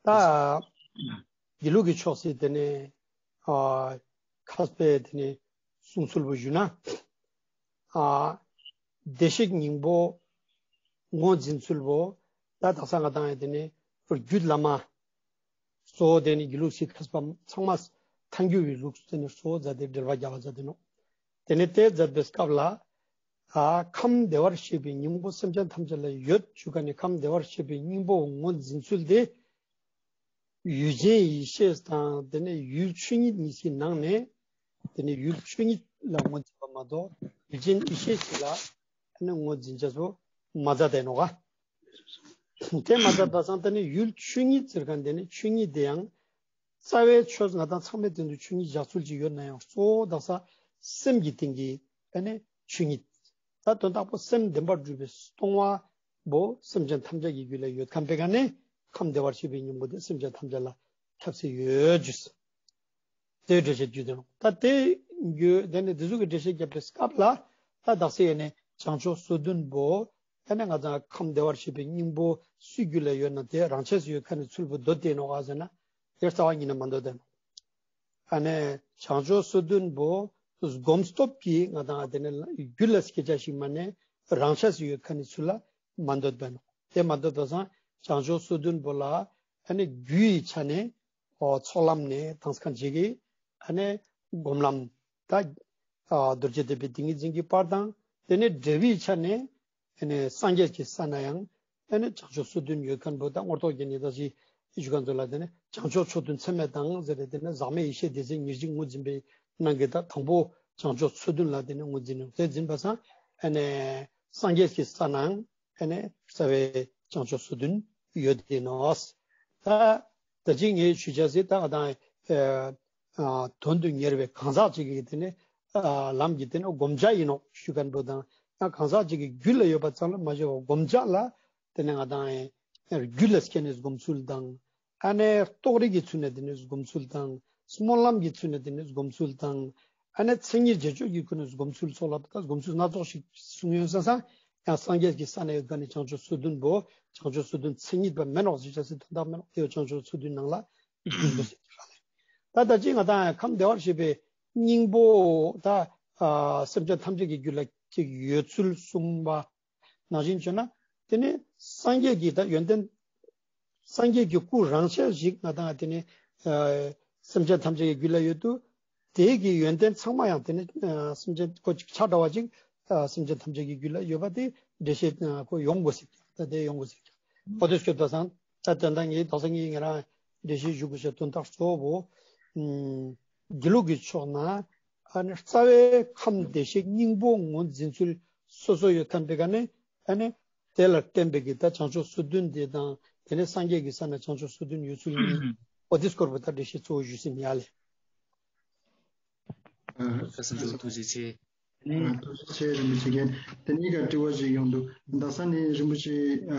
ད་དགེ་ལུགས་ཀྱི་ཕྱོགས་སི་དེ་ནི་ཨ་མཁས་པའི་དེ་ནི་གསུང་ཚུལ་པོ་ཞུ་ན། ཨ་བདེ་གཤེགས་སྙིང་པོ་ངོས་འཛིན་ཚུལ་པོ་ད་དག་ས་ང་དང་ཡང་དེ་ནི་རྒྱུད་བླ་མ་གཙོ་བོ་དེ་ནི་དགེ་ལུགས་སི་མཁས་པ་ཚང་མ་ཐལ་འགྱུར་བའི་ལུགས་དེ་ནི་གཙོ་བོ་མཛད་དེ་འགྲེལ་པ་རྒྱག་པ་མཛད་དེ་ནོག། དེ་ནི་དེ་མཛད་པའི་སྐབས་ལ་ཨ་ཁམས་བདེ་བར་གཤེགས་པའི་སྙིང་པོ་སེམས་ཅན་ཐམས་ཅད་ལ་ཡོད་ཞུ་མཁན་ནི་ཁམས་བདེ་བར་གཤེགས་པའི་སྙིང་པོ་ངོས་འཛིན་ཚུལ་དེ། ཡུལ་ཅན་ཡེ་ཤེས་དང་དེ་ནས་ཡུལ་ཆོས་ཉིད་གཉིས་ཀྱི་ནང་ནས་དེ་ནས་ཡུལ་ཆོས་ཉིད་ལ་ངོས་འཛིན་པ་མ་གཏོགས་ཡུལ་ཅན་ཡེ་ཤེས་ཤིག་ལ་དེ་ནས་ངོས་འཛིན་ཅེས་པོ་མ་མཛད་དེ་ནོག་ག། དེ་མ་མཛད་པ་སང་དེ་ནས་ཡུལ་ཆོས་ཉིད་ཟེར་མཁན་དེ་ནས་ཆོས་ཉིད་དེ་ཡང་རྩ་བའི་ཆོས་ང་དང་ཚང་མའི་སྟེང་དུ་ཆོས་ཉིད་བཞག་ཚུལ་ཅིག་ཡོད་ན་ཡང་གཙོ་བོ་དག་ས་སེམས་ཀྱི་སྟེང་གི་དེ་ནས་ཆོས་ཉིད། ད་དོན་དག་པོ་སེམས་བདེན་པར་གྲུབ་པའི་སྟོང་པ་པོ་སེམས་ཅན་ཐམས་ཅད་ཀྱི་རྒྱུད་ལ་ཡོད་མཁན་པའི་ཀ་ནས་ཁམས་བདེ་བར་གཤེགས་པའི་སྙིང་པོ་དེ་སེམས་ཅན་ཐམས་ཅད་ལ་ཁྱབ་སེ་ཡོད་ཞུས། དེའི་འགྲེལ་བཤད་རྒྱུད་དེ་ནོག། ད་དེ་རྒྱུད་དེ་ནས་དེ་ཟུག་གི་འགྲེལ་བཤད་བརྒྱབ་པའི་སྐབས་ལ་ད་དག་ས་ཡེ་ནས་བྱང་ཆུབ་སོ་བདུན་པོ་ཡེ་ནས་ང་དང་ཁམས་བདེ་བར་གཤེགས་པའི་སྙིང་པོ་སུའི་རྒྱུད་ལ་ཡོད་ན་དེ་རང་ཆས་སུ་ཡོད་མཁན་ནི་ཚུལ་པོ་འདོད་དེ་ནོག་ག་ཟེར་ན་དེ་རྩ་བ་ཉིད་ནས་མ་འདོད་དེ་ནོག། ཨ་ནི་བྱང་ཆུབ་སོ་བདུན་པོ་སྒོམ་སྟོབས་ཀྱིས་ང་དང་དེ་ནི་རྒྱུད་ལ་སྐྱེ་ཅེས་ཤིག་མ་ནས་རང་ཆས་སུ་ཡོད་མཁན་ནི་ཚུལ་ལ་མ་འདོད་པ་ནོག། དེ་མ་འདོད་པ་སང་བྱང་ཆུབ་སོ་བདུན་པོ་ལ་ཨ་ནི་རྒྱུ་ཡི་ཆ་ནས་ཨོ་ཚོགས་ལམ་ནས་དང་སྐད་ཅིག་གི་ཨ་ནི་སྒོམ་ལམ་ད་ཨ་རྡོ་རྗེ་ཐེག་པའི་ཏིང་ངེ་འཛིན་གྱི་བར་དང་དེ་ནས་འབྲས་བུའི་ཆ་ནས་ཨ་ནི་སངས་རྒྱས་ཀྱི་ས་ན་ཡང་ཨ་ནི་བྱང་ཆུབ་སོ་བདུན་ཡོད་མཁན་པོ་ད་མངོན་རྟོགས་རྒྱན་ནི་ད་ཅི་ཞུ་མཁན་ཚོ་ལ་དེ་ནི་བྱང་ཆུབ་མཆོག་ཏུ་མཚན་མེད་དང་ཟེར་ཏེ་དེ་ནི་ཟག་མེད་ཡེ་ཤེས་སྡེ་ཚན་ཉེར་གཅིག་ངོས་འཛིན་པའི་ནང་གི་ད་དང་པོ་བྱང་ཆུབ་སོ་བདུན་ལ་དེ་ནི་ངོས་འཛིན་ནོག། དེ་འཛིན་པ་སང་ཨ་ནི་སངས་རྒྱས་ཀྱི་ས་ནའང་ཨ་ནི་རྩ་བའི་བྱང་ཆུབ་སོ་བདུན་ཡོད་དེ་ནོག། ད་ད་ཅི་ངས་ཞུ་ཅེས་སི་ད་ང་དང་ཨ་ཨ་དོན་དུ་གཉེར་བའི་གང་ཟག་ཅིག་གི་དེ་ནི་ཨ་ལམ་གྱི་དེ་ནི་བསྒོམ་བྱ་ཡིན་ནོག་ཞུ་མཁན་པོ་དང་ཡང་གང་ཟག་ཅིག་གི་རྒྱུད་ལ་ཡོད་པ་ཙམ་ལ་མ་ཞུ་བ་བསྒོམ་བྱ་ལ་དེ་ནི་ང་དང་ཨ་རྒྱུད་ལ་སྐྱེ་ནས་སྒོམ་ཚུལ་དང་། ཨ་ནི་རྟོགས་རིགས་ཀྱི་ཚུལ་ནས་དེ་ནི་སྒོམ་ཚུལ་དང་། སྨོན་ལམ་གྱི་ཚུལ་ནས་དེ་ནི་སྒོམ་ཚུལ་དང་། ཨ་ནི་མཚན་ཉིད་རྗེས་སྤྱོད་ཀྱི་ཁུ་ནས་སྒོམ་ཚུལ་སོགས་ལ་ད་སྒོམ་ཚུལ་སྣ་ཚོགས་ཤིག་གསུངས་ཡོད་ས་སང་ཡང་སངས་རྒྱས་ཀྱི་ས་ན་ཡོད་མཁན་ནི་བྱང་ཆུབ་སོ་བདུན་པོ་བྱང་ཆུབ་སོ་བདུན་མཚན་ཉིད་པ་མན་ནོག་ཟེར་ཅེས་སི་དོན་དག་མན་ནོག། དེ་བོ་བྱང་ཆུབ་སོ་བདུན་ནང་ལ་འདུས་པ་ཟེར་གྱི་ར་ལེ། ད་ད་ཅི་ང་དང་ཁམས་བདེ་བར་གཤེགས་པའི་སྙིང་པོ་ད་ཨ་སེམས་ཅན་ཐམས་ཅད་ཀྱི་རྒྱུད་ལ་ཅིག་ཡོད་ཚུལ་གསུངས་པ་ནང་བཞིན་བྱས་ན་དེ་ནི་སངས་རྒྱས་ཀྱི་ད་ཡོན་ཏན་སངས་རྒྱས་ཀྱི་སྐུ་རང་ཆས་ཤིག་ང་དང་དེ་ནི་ཨ་སེམས་ཅན་ཐམས་ཅད་ཀྱི་རྒྱུད་ལ་ཡོད་དུས་དེ་གི་ཡོན་ཏན་ཚང་མ་ཡང་དེ་ནི་ཨ་སེམས་ཅན་ཁོ་ཅིག་ཆ་འདྲ་བ་ཅིག་ཨ་སེམས་ཅན་ཐམས་ཅད་ཀྱི་རྒྱུད་ལ་ཡོད་པ་དེ་འགྲེལ་བཤད་ཨ་ཁོ་ཡོང་དགོས་ཟེར་ཀྱང་ད་དེ་ཡོང་དགོས་ཟེར་ཀྱང་འོ་དེ་སྐྱོད་པ་སང་ད་དོན་དག་ངས་དག་ས་ངས་ང་རང་འགྲེལ་བཤད་ཞུ་དགོས་ཤེས་དོན་དག་གཙོ་བོ་ཨ་དགེ་ལུགས་ཀྱི་ཕྱོགས་ན། ཨ་ནི་རྩ་བའི་ཁམས་བདེ་གཤེགས་སྙིང་པོ་ངོས་འཛིན་ཚུལ་སོ་སོ་ཡོད་མཁན་པའི་ཀ་ནས་ཨ་ནི་དེ་ལ་བརྟེན་པའི་གི་ད་བྱང་ཆུབ་སོ་བདུན་དེ་དང་དེ་ནས་སངས་རྒྱས་ཀྱི་ས་ན་བྱང་ཆུབ་སོ་བདུན་ཡོད་ཚུལ་གཉིས་འོ་དེ་སྐོར་པོ་ད་འགྲེལ་བཤད་གཙོ་བོ་ཞུས་ཟིན་ཡ་ལེ། ཨ་ཐུགས་རྗེ་ཆེ། ཨ་ཐུགས་རྗེ་ཆེ་རིན་པོ་ཆེ་མཁྱེན། དེ་ནས་ཀ་དྲི་བ་ཞིག་ཡོང་འདུག། ད་ས་ནས་རིན་པོ་ཆེ་ཨ་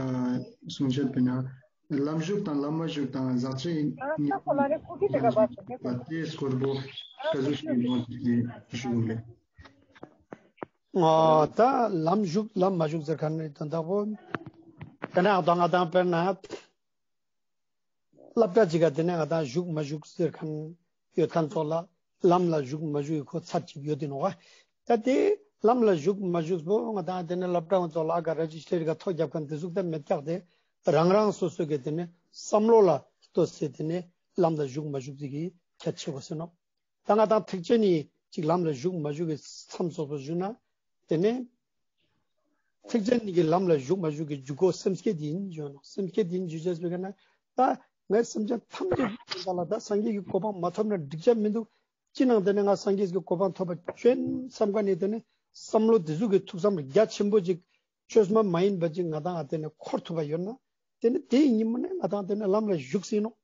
གསུང་བཤད་པའི་ནང་ལམ་ཞུགས་དང་ལམ་མ་ཞུགས་དང་ཟག་བཅས་ཨ་ས་ཁོ་ལ་རེ་ཁུ་ཁི་དེ་ག་བ་ཚོ་དེ་ཁོ་དེ་སྐོར་པོ་ཨ་ག་ཟུག་ཞིག་ཡོང་ཞིག་ཞུ་གི་ལེ། ཨ་ད་ལམ་ཞུགས་ལམ་མ་ཞུགས་ཟེར་མཁན་ནི་དོན་དག་པོ་དེ་ནས་ང་དང་དཔེར་ན་སློབ་གྲྭ་ཅིག་ག་དེ་ནས་ང་དང་ཞུགས་མ་ཞུགས་ཟེར་མཁན་ཡོད་མཁན་ཚོགས་ལ་ལམ་ལ་ཞུགས་མ་ཞུགས་ཡི་ཁོ་ཚད་ཅིག་ཡོད་དེ་ནོག་ག། ད་དེ་ལམ་ལ་ཞུགས་མ་ཞུགས་པོ་ང་དང་དེ་ནས་སློབ་གྲྭ་ཚོགས་ལ་ཨ་ག་ར་ཇི་སི་ཊར་ག་ཐོ་རྒྱབ་མཁན་དེ་ཟུག་ད་མེད་ཀྱག། དེ་རང་རང་སོ་སོ་གི་དེ་ནས་བསམ་བློ་ལ་ལྟོས་ཏེ་དེ་ནས་ལམ་ལ་ཞུགས་མ་ཞུགས་ཟེར་གི་ཁྱད་ཆེ་བོ་ཟེར་ནོག། ད་ང་དང་ཐེག་ཆེན་ནི་ཅིག་ལམ་ལ་ཞུགས་མ་ཞུགས་ཀྱི་མཚམས་སོགས་པ་ཞུ་ན། དེ་ནས་ཐེག་ཆེན་ནི་གི་ལམ་ལ་ཞུགས་མ་ཞུགས་ཀྱི་འཇུག་སྒོ་སེམས་བསྐྱེད་ཡིན་ཞུ་ནོག། སེམས་བསྐྱེད་ཡིན་ཞུ་ཅེས་པའི་ཀ་ན་ད་ངས་སེམས་ཅན་ཐམས་ཅད་ཀྱི་དོན་དག་ལ་ད་སངས་རྒྱས་ཀྱི་གོ་འཕང་མ་ཐོབ་ན་འགྲིག་ཆ་མི་འདུག། ཅི་ནང་དེ་ནས་ང་སངས་རྒྱས་ཀྱི་གོ་འཕང་ཐོབ་པ་བྱོན་བསམ་མཁན་ནི་དེ་ནས་བསམ་བློ་དེ་ཟུག་གི་ཐུགས་བསམ་རྒྱ་ཆེན་པོ་ཅིག་བཅོས་མ་མ་ཡིན་པ་ཅིག་ང་དང་ཨ་དེ་ནས་འཁོར་ཐུབ་པ་ཡོད་ན་དེ་ནས་དེའི་ཉིན་མོ་ནས་ང་དང་དེ་ནས་ལམ་ལ་ཞུགས་ཟིན་ནོག།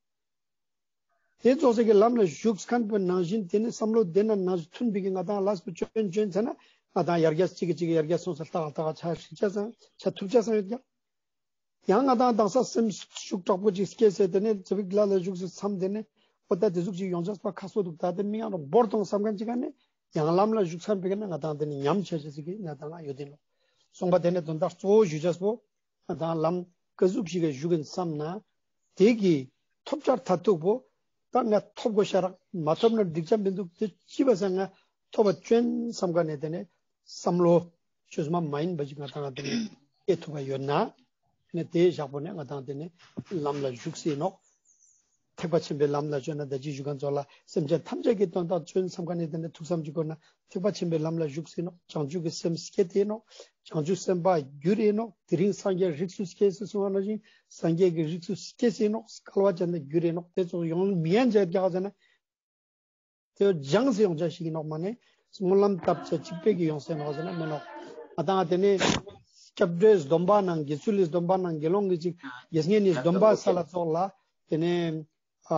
དེ་ཙོགས་སེ་གི་ལམ་ལ་ཞུགས་མཁན་པོའི་ནང་བཞིན་དེ་ནས་བསམ་བློ་དེ་ན་ནང་བཞིན་མཐུན་པའི་གི་ང་དང་ལས་པོ་བཅོན་བཅོན་ཚེ་ན་ང་དང་ཡར་རྒྱས་གཅིག་གི་གཅིག་གི་ཡར་རྒྱས་སོང་ས་ལྟ་ག་ལྟ་ག་ཆ་ཤིག་ཆ་སང་ཆ་ཐུབ་ཆ་སང་ཡོད་ཀྱག། ཡང་ང་དང་དང་ས་སེམས་ཤུགས་དྲག་པོ་ཅིག་སྐྱེས་སེ་དེ་ནས་ཙ་པིག་ལ་ལ་བཞུགས་སེ་མཚམས་དེ་ནས་འོ་ད་དེ་ཟུག་ཅིག་ཡོང་ཆགས་པ་ཁག་པོ་འདུག། ད་དེ་མི་ཡང་རོགས་བོར་དང་བསམ་མཁན་ཅིག་ག་ནས་ཡང་ལམ་ལ་བཞུགས་མཚམས་པའི་ཀ་ནས་ང་དང་དེ་ནས་ཉམས་ཆེ་ཆེ་ཟིག་གི་ང་དང་ཡོད་དེ་ནོག། སོང་པ་དེ་ནས་དོན་དག་གཙོ་བོ་ཞུ་ཆགས་པོ་ང་དང་ལམ་ཀ་ཟུག་ཞིག་གི་བཞུགས་ཡིན་བསམ་ན་དེ་གི་ཐོབ་བྱར་མཐར་ཐུག་པོ་ད་ང་ཐོབ་དགོས་ཤ་རག། མ་ཐོབ་ན་འགྲིག་ཆ་མི་འདུག། དེ་ཅི་བ་ས་ང་ཐོབ་པ་ཅོན་བསམ་ག་ནས་དེ་ནས་བསམ་བློ་ཆོས་མ་མ་ཡིན་པ་ཅིག་ང་དང་དེ་ནས་སྐྱེ་ཐུབ་པ་ཡོད་ན། ནས་དེ་བཞག་པོ་ནས་ང་དང་དེ་ནས་ལམ་ལ་བཞུགས་སེ་ནོག། ཐེག་པ་ཆེན་པོའི་ལམ་ལ་བྱོན་ན་ད་ཅི་ཞུ་མཁན་ཚོ་ལ་སེམས་ཅན་ཐམས་ཅད་ཀྱི་དོན་དག་བྱོན་བསམ་མཁན་ནི་དེ་ནས་ཐུགས་བསམ་ཅིག་བསྐོར་ན་ཐེག་པ་ཆེན་པོའི་ལམ་ལ་བཞུགས་སེ་ནོག། བྱང་ཆུབ་ཀྱི་སེམས་སྐྱེས་ཏེ་ནོག། བྱང་ཆུབ་སེམས་དཔའ་གྱུར་ཏེ་ནོག། དེ་རིང་སངས་རྒྱས་རིགས་སུ་སྐྱེས་སུ་གསུངས་པ་ནང་བཞིན་སངས་རྒྱས་ཀྱི་རིགས་སུ་སྐྱེས་སེ་ནོག། སྐལ་བ་ཅན་དུ་གྱུར་ཏེ་ནོག། དེ་ཚོ་ཡོང་མི་ཡན་ཆད་རྒྱག་ཟེར་ན། དེ་སྦྱངས་སེ་ཡོང་ཆ་ཞིག་ཡིན་ནོག་མ་ནས་སྨོན་ལམ་བཏབ་ཆ་གཅིག་པའི་གི་ཡོང་སེ་ནོག་ཟེར་ན་མིན་ནོག། ང་དང་དེ་ནས་སྐྱབས་འགྲོའི་སྡོམ་པ་ནང་དགེ་ཚུལ་ལི་སྡོམ་པ་ནང་དགེ་སློང་གི་ཅིག་དགེ་བསྙེན་ནི་སྡོམ་པ་ས་ལ་ཚོགས་ལ་དེ་ནས་ཨ་ཨ་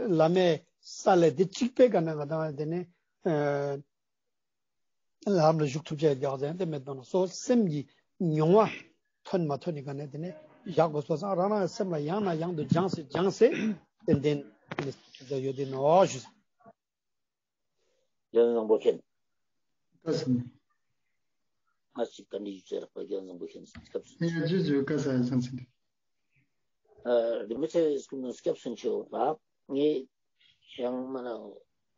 བླ་མའི་ས་ལ་དེ་གཅིག་པའི་ག་ན་ང་དང་དེ་ནས་ཨ་ལམ་ལ་ཞུགས་ཐུབ་ཅེས་རྒྱག་ཟེར་དེ་མེད་དོ་ན་སོ་སེམས་ཀྱི་མྱོང་བ་ཐོན་མ་ཐོན་ནི་ག་ནས་དེ་ནས་བཞག་དགོས་སོ་སང་རང་རང་སེམས་ལ་ཡང་ན་ཡང་དུ་སྦྱངས་སེ་སྦྱངས་སེ་ཏན་ཏན་དེ་ནས་ཡོད་དེ་ནོ་ཞུ། རྒྱལ་བཟང་པོ་མཁྱེན། བཀའ་སྩལ། ང་ཅིག་ག་འདྲི་ཞུ་ཟེར་པ་རྒྱལ་བཟང་པོ་མཁྱེན་སྐབས་སུ། ཡ་ཇུ་ཇུ་བཀའ་སྩལ་བཟང་སེ། ཨ་རིན་པོ་ཆེ་སྐུ་ངོ་སྐྱབས་སུ་མཆིའོ་ལ། ངས་ཡང་མ་ན་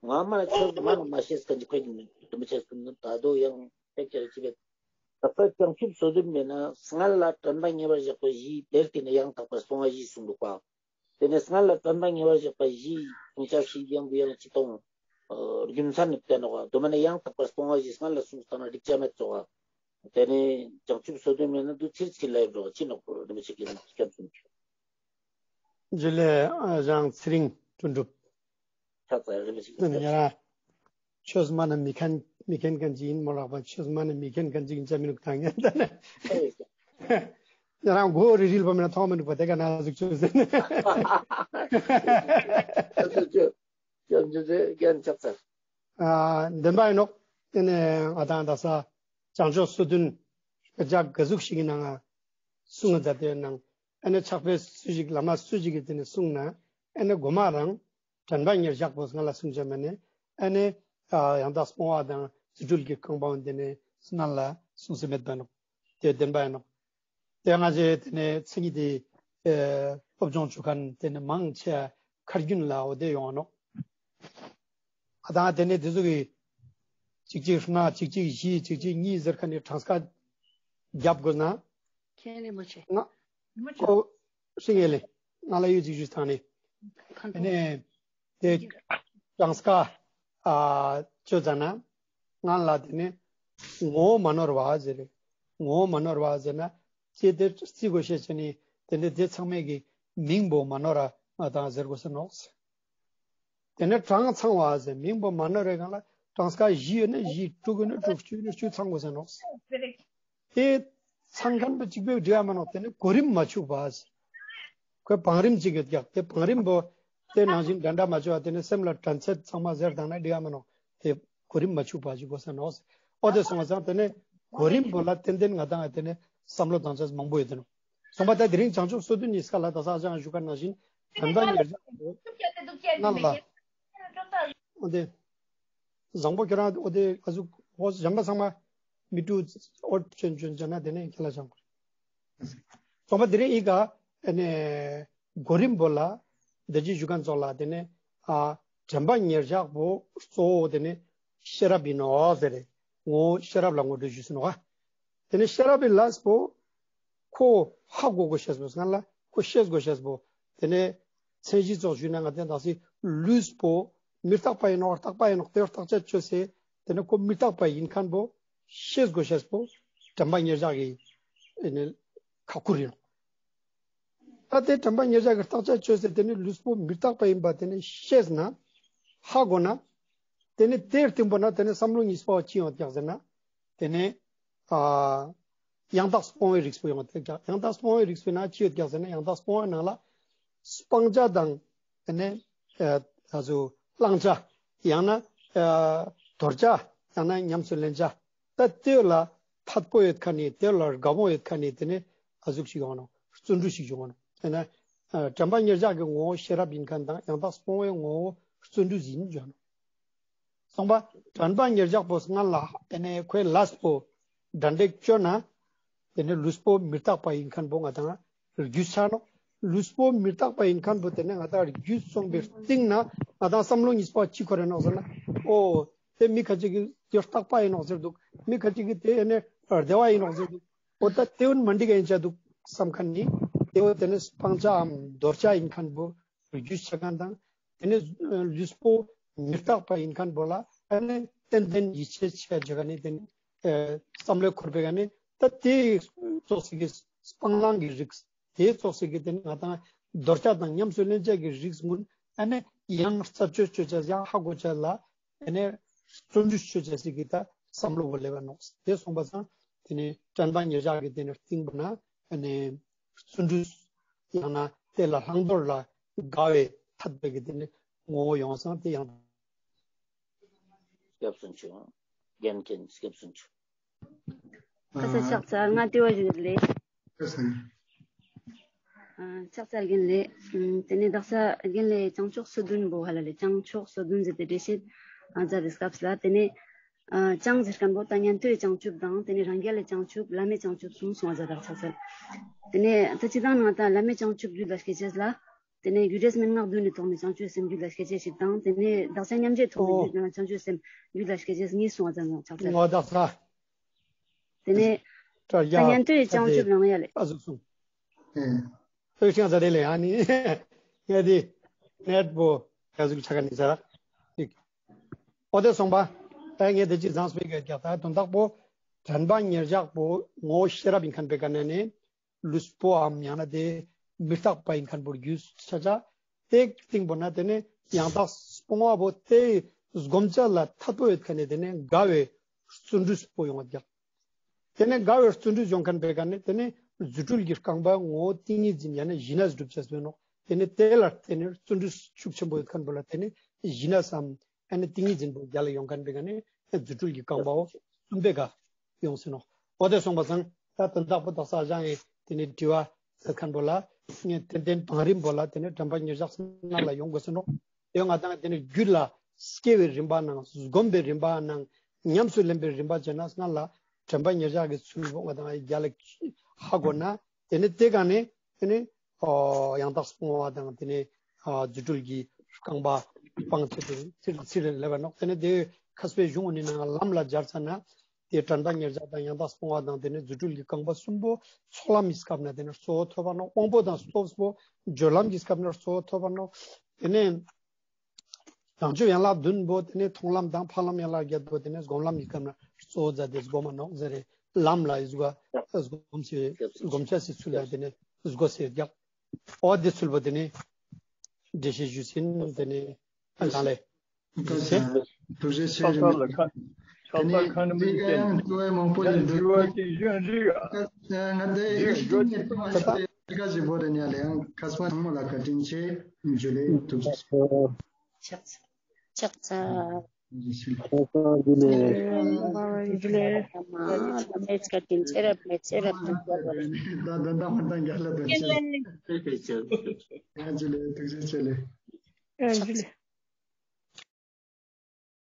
ང་མ་ན་ཆོས་མ་ན་མ་ཤེས་མཁན་ཅིག་ཁོས་ཀྱི་རིན་པོ་ཆེ་སྐུ་ངོ་ད་དོ་ཡང་ཕལ་ཆེར་ཅི་བས། ད་ལྟ་བྱང་ཆུབ་སོ་བདུན་མེད་ན་སྔར་ལ་དྲན་པ་ཉེ་བར་བཞག་པ་བཞི་དེར་བརྟེན་ནས་ཡང་དག་པར་སྤོང་བ་བཞི་གསུངས་འདུག་པ། དེ་ནས་སྔར་ལ་དྲན་པ་ཉེ་བར་བཞག་པ་བཞི་གསུང་ཆ་ཞིག་ཡང་བུ་ཡང་ཅི་གཏོང་། རྒྱུ་མཚན་ནི་བསྟན་ནོག་པ། དུ་མ་ནས་ཡང་དག་པར་སྤོང་བ་ཞིག་སྔར་ལ་གསུངས་བཏང་ན་འགྲིག་ཆ་མེད་ཙོག་པ། དེ་ནས་བྱང་ཆུབ་སོ་བདུན་མེད་ན་དུ་ཚིར་ཚིར་ལ་ཡོད་འགྲོ་ཅི་ནོག་པོ་རིན་པོ་ཆེ་གི་སྐྱབས་སུ་མཆིའོ། ཇུ་ལེ་ཨ་ཞང་ཚེ་རིང་དོན་གྲུབ། ཆགས་ཚར་རིན་པོ་ཆེ་གི་ནི་སྐྱབས་སུ་མཆིའོ། ཆོས་མ་ན་མི་མཁན་མི་མཁན་མཁན་ཅིག་ཡིན་མོ་ལགས་པ། ཆོས་མ་ན་མི་མཁན་མཁན་ཅིག་ཡིན་ཆ་མི་ནུག་ད་ངན་ད་ན། ཨེ་ཡ་རང་མགོ་རིལ་རིལ་པ་མེད་ན་མཐོང་མི་ནུག་པ་དེ་ག་ན་ཟུག་ཆོས་ཟེར་ན། ཅོ་ཅོ་ཅོ་ཅོ་ཅོ་རྒན་ཆགས་ཚར། ཨ་བདེན་པ་ཡིན་ནོག། དེ་ནས་ང་དང་ད་ས་བྱང་ཆུབ་སོ་བདུན་སྐད་ཆ་ག་ཟུག་ཞིག་ཡིན་ན་ང་གསུང་ང་མཛད་དེ་ནང་ཨ་ནི་ཕྱག་དཔེ་སུ་ཞིག་བླ་མ་སུ་ཞིག་གིས་དེ་ནས་གསུངས་ན་ཨ་ནི་གོ་མ་རང་དྲན་པ་ཉེར་བཞག་པོ་སྔ་ལ་གསུང་བྱ་མ་ནས་ཨ་ནི་ཡང་དག་སྤོང་བ་དང་རྫུ་འཕྲུལ་གྱི་རྐང་པའང་དེ་ནས་སྔ་ལ་གསུངས་སེ་མེད་པ་ནོག། དེ་བདེན་པ་ཡིན་ནོག། དེ་ང་ཞེ་དེ་ནས་མཚན་ཉིད་དེ་སློབ་སྦྱོང་བཅུ་མཁན་དེ་ནས་མང་ཆེ་ཁར་རྒྱུན་ལ་འོ་དེ་ཡོང་ནོག། ཨ་དང་དེ་ནས་དེ་ཚོ་གི་གཅིག་གཅིག་ལྔ་གཅིག་གཅིག་བཞི་གཅིག་གཅིག་གཉིས་ཟེར་མཁན་ནི་གྲངས་ཀ་རྒྱབ་དགོས་ན། མཁན་རིན་པོ་ཆེ། ང་ཨོ་ཤིང་ཡེ་ལེ་ང་ལ་ཡོད་ཅིག་ཞུས་ཐང་ནས་དེ་ནས་དེ་གྲངས་ཀ་ཨ་ཅོ་ཙ་ན་ང་ལ་དེ་ནས་ངོ་བོ་མ་ནོར་བ་ཟེར། ངོ་བོ་མ་ནོར་བ་ཟེར་ན་ཅི་དེ་རྩི་དགོས་ཤེས་ཆེ་ནི་དེ་འདྲ་དེ་ཚང་མས་ཀྱི་མིང་པོ་མ་ནོར་བ་ང་དང་ཟེར་དགོས་ས་ནོག། དེ་ནས་གྲངས་ཚང་བ་ཟེར་མིང་པོ་མ་ནོར་བའི་སྒང་ལ་གྲངས་ཀ་བཞི་ཡོད་ན་བཞི། དྲུག་ཡོད་ན་དྲུག། བཅུ་ཡོད་ན་བཅུ་ཚང་དགོས་ས་ནོག། དེ་ཚང་མཁན་པོ་གཅིག་པོས་འགྲིག་ག་མ་ནོག། དེ་ནི་གོ་རིམ་མ་འཆུག་པ་ཟེར། ཁོའི་བང་རིམ་གཅིག་ཡོད་ཀྱག། དེ་བང་རིམ་པོ་དེ་ནང་བཞིན་འདྲ་འདྲ་མ་བྱུང་བ་དེ་ནི་སེམས་ལ་དྲན་ཚད་ཚང་མ་ཟེར་བཏང་ན་འགྲིག་ག་མ་ནོག། དེ་གོ་རིམ་མ་འཆུག་པ་ཞིག་དགོས་ས་ནོག། ཨོ་དེ་སོང་བ་ཙང་དེ་ནི་གོ་རིམ་པོ་ལ་ཏན་ཏན་ང་དང་དེ་ནི་བསམ་བློ་བཏང་ཆ་མང་པོ་ཡོད་དེ་ནོག། སོང་པ་ད་དེ་རིང་བྱང་ཆུབ་སོ་བདུན་གཉིས་ཀ་ལ་ད་ས་ཅང་ཞུ་ཁ་ནང་བཞིན་དྲན་པ་ཉེར་བཞག་པོ་ནང་ལ་ཨོ་དེ་བཟང་པོ་ཁྱོད་རང་ཨོ་དེ་ཨ་ཟུག་ཧོ་གཞན་པ་ཚང་མ་མི་ཏུ་ཨོ་ཅོན་ཅོན་ཅོན་ན་དེ་ནས་ཁྱེད་ལ་བྱང་དགོས། སོང་པ་དེ་རིང་ཨི་ཀ་ཨ་ནི་གོ་རིམ་པོ་ལ་དེ་ཅི་ཞུ་མཁན་ཚོགས་ལ་དེ་ནས་ཨ་དྲན་པ་ཉེར་བཞག་པོ་གཙོ་བོ་དེ་ནས་ཤེས་རབ་ཡིན་ནོག་ཟེར་རེ། ངོ་ཤེས་རབ་ལ་ངོ་སྤྲོད་ཞུས་སོང་ནོག། དེ་ནས་ཤེས་རབ་པའི་ལས་པོ་ཁོ་ཧ་གོ་དགོས་ཤེས་པོ་སྔ་ལ་ཁོ་ཤེས་དགོས་ཤེས་པོ། དེ་ནས་མཚན་གཞི་ཚོགས་ཞུས་ན་ང་དེ་དག་སི་ལུས་པོ་མི་རྟག་པ་ཡིན་ནོག། རྟག་པ་ཡིན་ནོག། དེ་རྟག་ཆ་ཅོས་སེ་དེ་ནས་ཁོ་མི་རྟག་པ་ཡིན་མཁན་པོ་ཤེས་དགོས་ཤེས་པོ་དྲན་པ་ཉེར་བཞག་གི་ཨེ་ནས་ཁག་ཁུར་ཡིན་ནོག། ད་དེ་དྲན་པ་ཉེར་བཞག་གི་རྟག་ཆ་ཅོས་སེ་དེ་ནས་ལུས་པོ་མི་རྟག་པ་ཡིན་པ་དེ་ནས་ཤེས་ན་ཧ་གོ་ན་དེ་ནས་དེར་བརྟེན་པོ་ན་དེ་ནས་བསམ་བློ་གཉིས་པ་ཅི་ཡོང་ཀྱག་ཟེར་ན་དེ་ནས་ཨ་ཡང་དག་སྤོང་བའི་རིགས་པོ་ཡོང་ཀྱག། ཡང་དག་སྤོང་བའི་རིགས་པོའི་ནང་ཅི་ཡོད་ཀྱག་ཟེར་ན་ཡང་དག་སྤོང་བའི་ནང་ལ་སྤང་བྱ་དང་དེ་ནས་ཨ་ད་ཚོ་བླང་བྱ་ཡང་ན་ཨ་དོར་བྱ་ཡང་ན་ཉམས་སུ་ལེན་བྱ། ད་དེ་ལ་ཐད་པོ་ཡོད་མཁན་ནི་དེ་ལ་དགའ་མོ་ཡོད་མཁན་ནི་དེ་ནི་ ད་ཟུག་ཞིག་ཡོང་ནོག། བརྩོན་འགྲུས་ཤིག་ཡོང་ནོག། ཏེ་ནེ་ཨ་དྲན་པ་ཉེར་བཞག་གི་ངོ་བོ་ཤེས་རབ་ཨིན་ཁན་དང་ཡང་དག་སྤོང་བའི་ངོ་བོ་བརྩོན་འགྲུས་ཨིན་ཞུ་ནོག། སོང་པ། དྲན་པ་ཉེར་བཞག་པོ་སྔན་ལ་ཏེ་ནེ་ཁོའི་ལས་པོ་དྲན་འདེགས་ཅོ་ན། ཏེ་ནེ་ལུས་པོ་མི་རྟག་པ་ཨིན་ཁན་པོ་ང་དང་རྒྱུས་ཆ་ནོག། ལུས་པོ་མི་རྟག་པ་ཨིན་ཁན་པོ་ཏེ་ནེ་ང་དང་རྒྱུས་སོང་པའི་སྟིང་ནེ་ང་དང་བསམ་བློ་གཉིས་པ་ཅི་འཁོར་རེ་ནོག་ཟེར་ན། འོ། ཏེ་མི་ཁ་ཅིག་གི་ཏེ་རྟག་པ་ཨིན་ནོག་ཟེར་དུག། མི་ཁ་ཅིག་གི་ཏེ་ཨ་ནེ་བདེ་བ་ཨིན་ནོག་ཟེར་དུག། འོ་ད་ཏེ་བོ་མ་འགྲིག་ག་ཨིན་ཆ་དུག་བསམ་ཁན་ནི། ཏེ་བོ་ཏེ་ནེ་སྤང་བྱའམ་འདོར་བྱ་ཨིན་ཁན་པོ་རྒྱུས་ཆ་ཁན་དང་། ཏེ་ནེ་ལུས་པོ་མི་རྟག་པ་ཨིན་ཁན་པོ་ལ་ཨ་ནེ་ཏན་ཏན་ཡིད་ཆེས་ཆ་ཅེས་ཀ་ནེ་ཏེ་ནེ་ཨ་བསམ་བློ་འཁོར་བའི་ཀ་ནེ་ད་ཏེ་ཙོགས་སི་གི་སྤང་བླང་གི་རིགས། ཏེ་ཙོགས་སི་གི་ཏེ་ནེ་ང་དང་འདོར་བྱ་དང་ཉམས་སུ་ལེན་བྱ་གི་རིགས་གུན་ཨ་ནེ་ཡང་རྩད་གཅོད་ཅོ་ཅེས་ཡང་ཧ་གོ་ཅེས་ལ་ཏེ་ནེ་བརྩོན་འགྲུས་ཅོ་ཅེས་སི་གི་ད་བསམ་བློ་བོ་ལེབ་བ་ནོག། ཏེ་སོང་པ་སང་ཏེ་ནེ་དྲན་པ་ཉེར་བཞག་གི་ཏེ་ནེ་སྟིང་པོ་ན་ཨ་ནེ་བརྩོན་འགྲུས་ཡང་ན་ཏེ་ལ་བླང་དོར་ལ་དགའ་བའི་ཐད་པའི་གི་ཏེ་ནེ་ངོ་བོ་ཡོང་སང་ཏེ་ཡང་། སྐྱབས་སུ་མཆིའོ། རྒན་མཁྱེན་སྐྱབས་སུ་མཆིའོ། ཁ་ས་ཕྱག་འཚལ། ང་དྲི་བ་ཞིག་ལེབ། ཁ་ས། ཨ་ཕྱག་འཚལ་རྒན་ལེབ། ཨམ་ཏེ་ནེ་དག་ས་རྒན་ལེབ་བྱང་ཕྱོགས་སོ་བདུན་པོ་ཧ་ལ་ལེ་བྱང་ཕྱོགས་སོ་བདུན་ཟེར་ཏེ་འགྲེལ་བཤད་ཨ་མཛད་པའི་སྐབས་ལ་ཏེ་ནེ་ཨ་བྱང་ཟེར་ཁན་པོ་ད་ཉན་ཐོས་བྱང་ཆུབ་དང་ཏེ་ནེ་རང་རྒྱལ་ལས་བྱང་ཆུབ་བླ་མེད་བྱང་ཆུབ་གསུམ་གསུངས་པ་ཟ་དག་ཕྱག་འཚལ། ཏེ་ནེ་ད་ཅི་དང་ནང་ད་བླ་མེད་བྱང་ཆུབ་རྒྱུད་ལ་སྐྱེ་ཅེས་ལ། ཏེ་ནེ་རྒྱུ་འབྲས་མན་ངག་བདུན་ནི་ཐོག་ནེ་བྱང་ཆུབ་སེམས་རྒྱུད་ལ་སྐྱེ་ཅེས་ཤིག་དང་ཏེ་ནེ་དག་ས་མཉམ་རྗེས་ཐོག་ནེ་རྒྱུད་ལ་བྱང་ཆུབ་སེམས་རྒྱུད་ལ་སྐྱེ་ཅེས་གཉིས་གསུངས་པ་ཙམ་ཡང་ཕྱག་འཚལ། ངོ་དག་ས། ཏེ་ནེ་ད་ཉན་ཐོས་བྱང་ཆུབ་རང་ཡ་ལེ། ཨ་ཟུག་གསུངས། ཨེ། ཨོ་ཤང་ཟ་དེ་ལེ་ཨ་ནི་ངས་དེ་ནེཊ་པོ་ཡ་ཟུག་ཆ་ག་ནི་ཟ་ར། འོ་ཏེ་སོང་པ། ད་ངས་དེ་ཅི་བཟང་སྤེལ་གི་རྒྱག་ད་དོན་དག་པོ་དྲན་པ་ཉེར་བཞག་པོ་ངོ་བོ་ཤེས་རབ་ཨིན་ཁན་པའི་ཀ་ནེ་ནི། ལུས་པོའམ་ཡང་ན་ཏེ་མི་རྟག་པ་ཨིན་ཁན་པོ་རྒྱུས་ཆ་ཅེས། ཏེ་སྟིང་པོ་ན་ཏེ་ནེ་ཡང་དག་སྤོང་བ་པོ་ཏེ་སྒོམ་ཅེས་ལ་ཐད་པོ་ཡོད་ཁན་ནི་ཏེ་ནེ་དགའ་བའི་བརྩོན་འགྲུས་པོ་ཡོང་བ་རྒྱག། ཏེ་ནེ་དགའ་བའི་བརྩོན་འགྲུས་ཡོང་ཁན་པའི་ཀ་ནེ་ཏེ་ནེ་རྫུ་འཕྲུལ་གྱི་རྐང་པ་ངོ་བོ་ཏིང་ངེ་འཛིན་ཡང་ན་ཞི་གནས་སྒྲུབ་ཅེས་པོ་ནོག། ཏེ་ནེ་ཏེ་ལ་ཏེ་ནེ་བརྩོན་འགྲུས་ཤུགས་ཆེན་པོ་ཡོད་ཁན་པོ་ལ་ཏེ་ནེ་ཞི་གནས་སམ་ཨ་ནི་ཏིང་ངེ་འཛིན་པོ་རྒྱལ་ལ་ཡོང་ཁན་པའི་ཀ་ནེ་རྫུ་འཕྲུལ་གྱི་རྐང་པའོ་གསུམ་པའི་ཀ་ཡོང་སེ་ནོག། འོ་ཏེ་སོང་པ་སང་ད་དོན་དག་པོ་དག་ས་ཞང་ངི་ཏེ་ནེ་དྲི་བ་ཟེར་ཁན་པོ་ལ་ངས་ཏན་ཏན་བང་རིམ་པོ་ལ་ཏེ་ནེ་དྲན་པ་ཉེར་བཞག་སྔ་ལ་ཡོང་དགོས་སེ་ནོག། ཏེ་ང་དང་ཏེ་ནེ་རྒྱུད་ལ་སྐྱེ་བའི་རིམ་པ་ནང་སྒོམ་པའི་རིམ་པ་ནང་ཉམས་སུ་ལེན་པའི་རིམ་པ་བྱས་ན་སྔ་ལ་དྲན་པ་ཉེར་བཞག་གི་ཚུལ་པོ་ང་དང་རྒྱལ་ལ་ཧ་གོ་ན། ཏེ་ནེ་ཏེ་ཀ་ནེ་ཏེ་ནེ་ཨ་ཡང་དག་སྤོང་བ་དང་ཏེ་ནེ་ཨ་རྫུ་འཕྲུལ་གྱི་རྐང་པ་སྤང་ཅེས་ཏེ་ཚིར་ཚིར་ལེབ་བ་ནོག། ཏེ་ནེ་ཏེ་མཁས་པའི་གཞུང་ནི་ནང་ལམ་ལ་སྦྱར་ཙ་ན་ཏེ་དྲན་པ་ཉེར་བཞག་དང་ཡང་དག་སྤོང་བ་དང་ཏེ་ནེ་རྫུ་འཕྲུལ་གྱི་རྐང་པ་གསུམ་པོ་ཚོགས་ལམ་གྱི་སྐབས་ན་ཏེ་ནེ་གཙོ་བོ་ཐོབ་བ་ནོག། དབང་པོ་དང་སྟོབས་པོ་སྦྱོར་ལམ་གྱི་སྐབས་ན་གཙོ་བོ་ཐོབ་བ་ནོག། ཏེ་ནེ་བྱང་ཆུབ་ཡན་ལག་བདུན་པོ་ཏེ་ནེ་མཐོང་ལམ་དང་འཕགས་ལམ་ཡན་ལག་བརྒྱད་པོ་ཏེ་ནེ་སྒོམ་ལམ་གྱི་སྐབས་ན་གཙོ་བོ་མཛད་དེ་སྒོམ་མ་ནོག་ཟེར་རེ། ལམ་ལ་ཨི་ཟུག་སྒོམ་ཅེས་སྒོམ་ཅེས་སི་ཚུལ་ལ་ཏེ་ནེ་སྒོམ་ཅེས་རྒྱག། འོ་ཏེ་ཚུལ་པོ་ཏེ་ནེ་འགྲེལ་བཤད་ཞུས་ཟིན། ཏེ་ནེ་ཨ་ལ་ལེ། ཐུགས་རྗེ་ཆེ། ཏེ་ནེ་ཏེ་ཀ་ཡང་དྲི་བ་མང་པོ་ཡོད་འདུག། ང་ཏེ་ཧིན་སི་ཏུ་ནེ་ཏོ་ཨ་ཤི་ཏེ་ཀ་ཞིག་བོ་རེ་ནེ་ལེ་ཡང་ཁ་སང་ཚང་མ་ལ་བཀའ་དྲིན་ཆེ། འཇུ་ལེ། ཐུགས་རྗེ་ཆེ། ཕྱག་འཚལ། ཕྱག་འཚལ། ཕྱག་འཚལ་ཞུ་ལེ། ཞུ་ལེ། བཀའ་དྲིན་ཆེ་རབ་ཆེ་རབ་ཏུ་གྱུར་པ་ལེ། ད་ད་ད་མ་ད་རྒྱལ་ལ་ད་ཞུ་ལེ། ཞུ་ལེ། ཐུགས་རྗེ་ཆེ་ལེ། ཞུ་ལེ།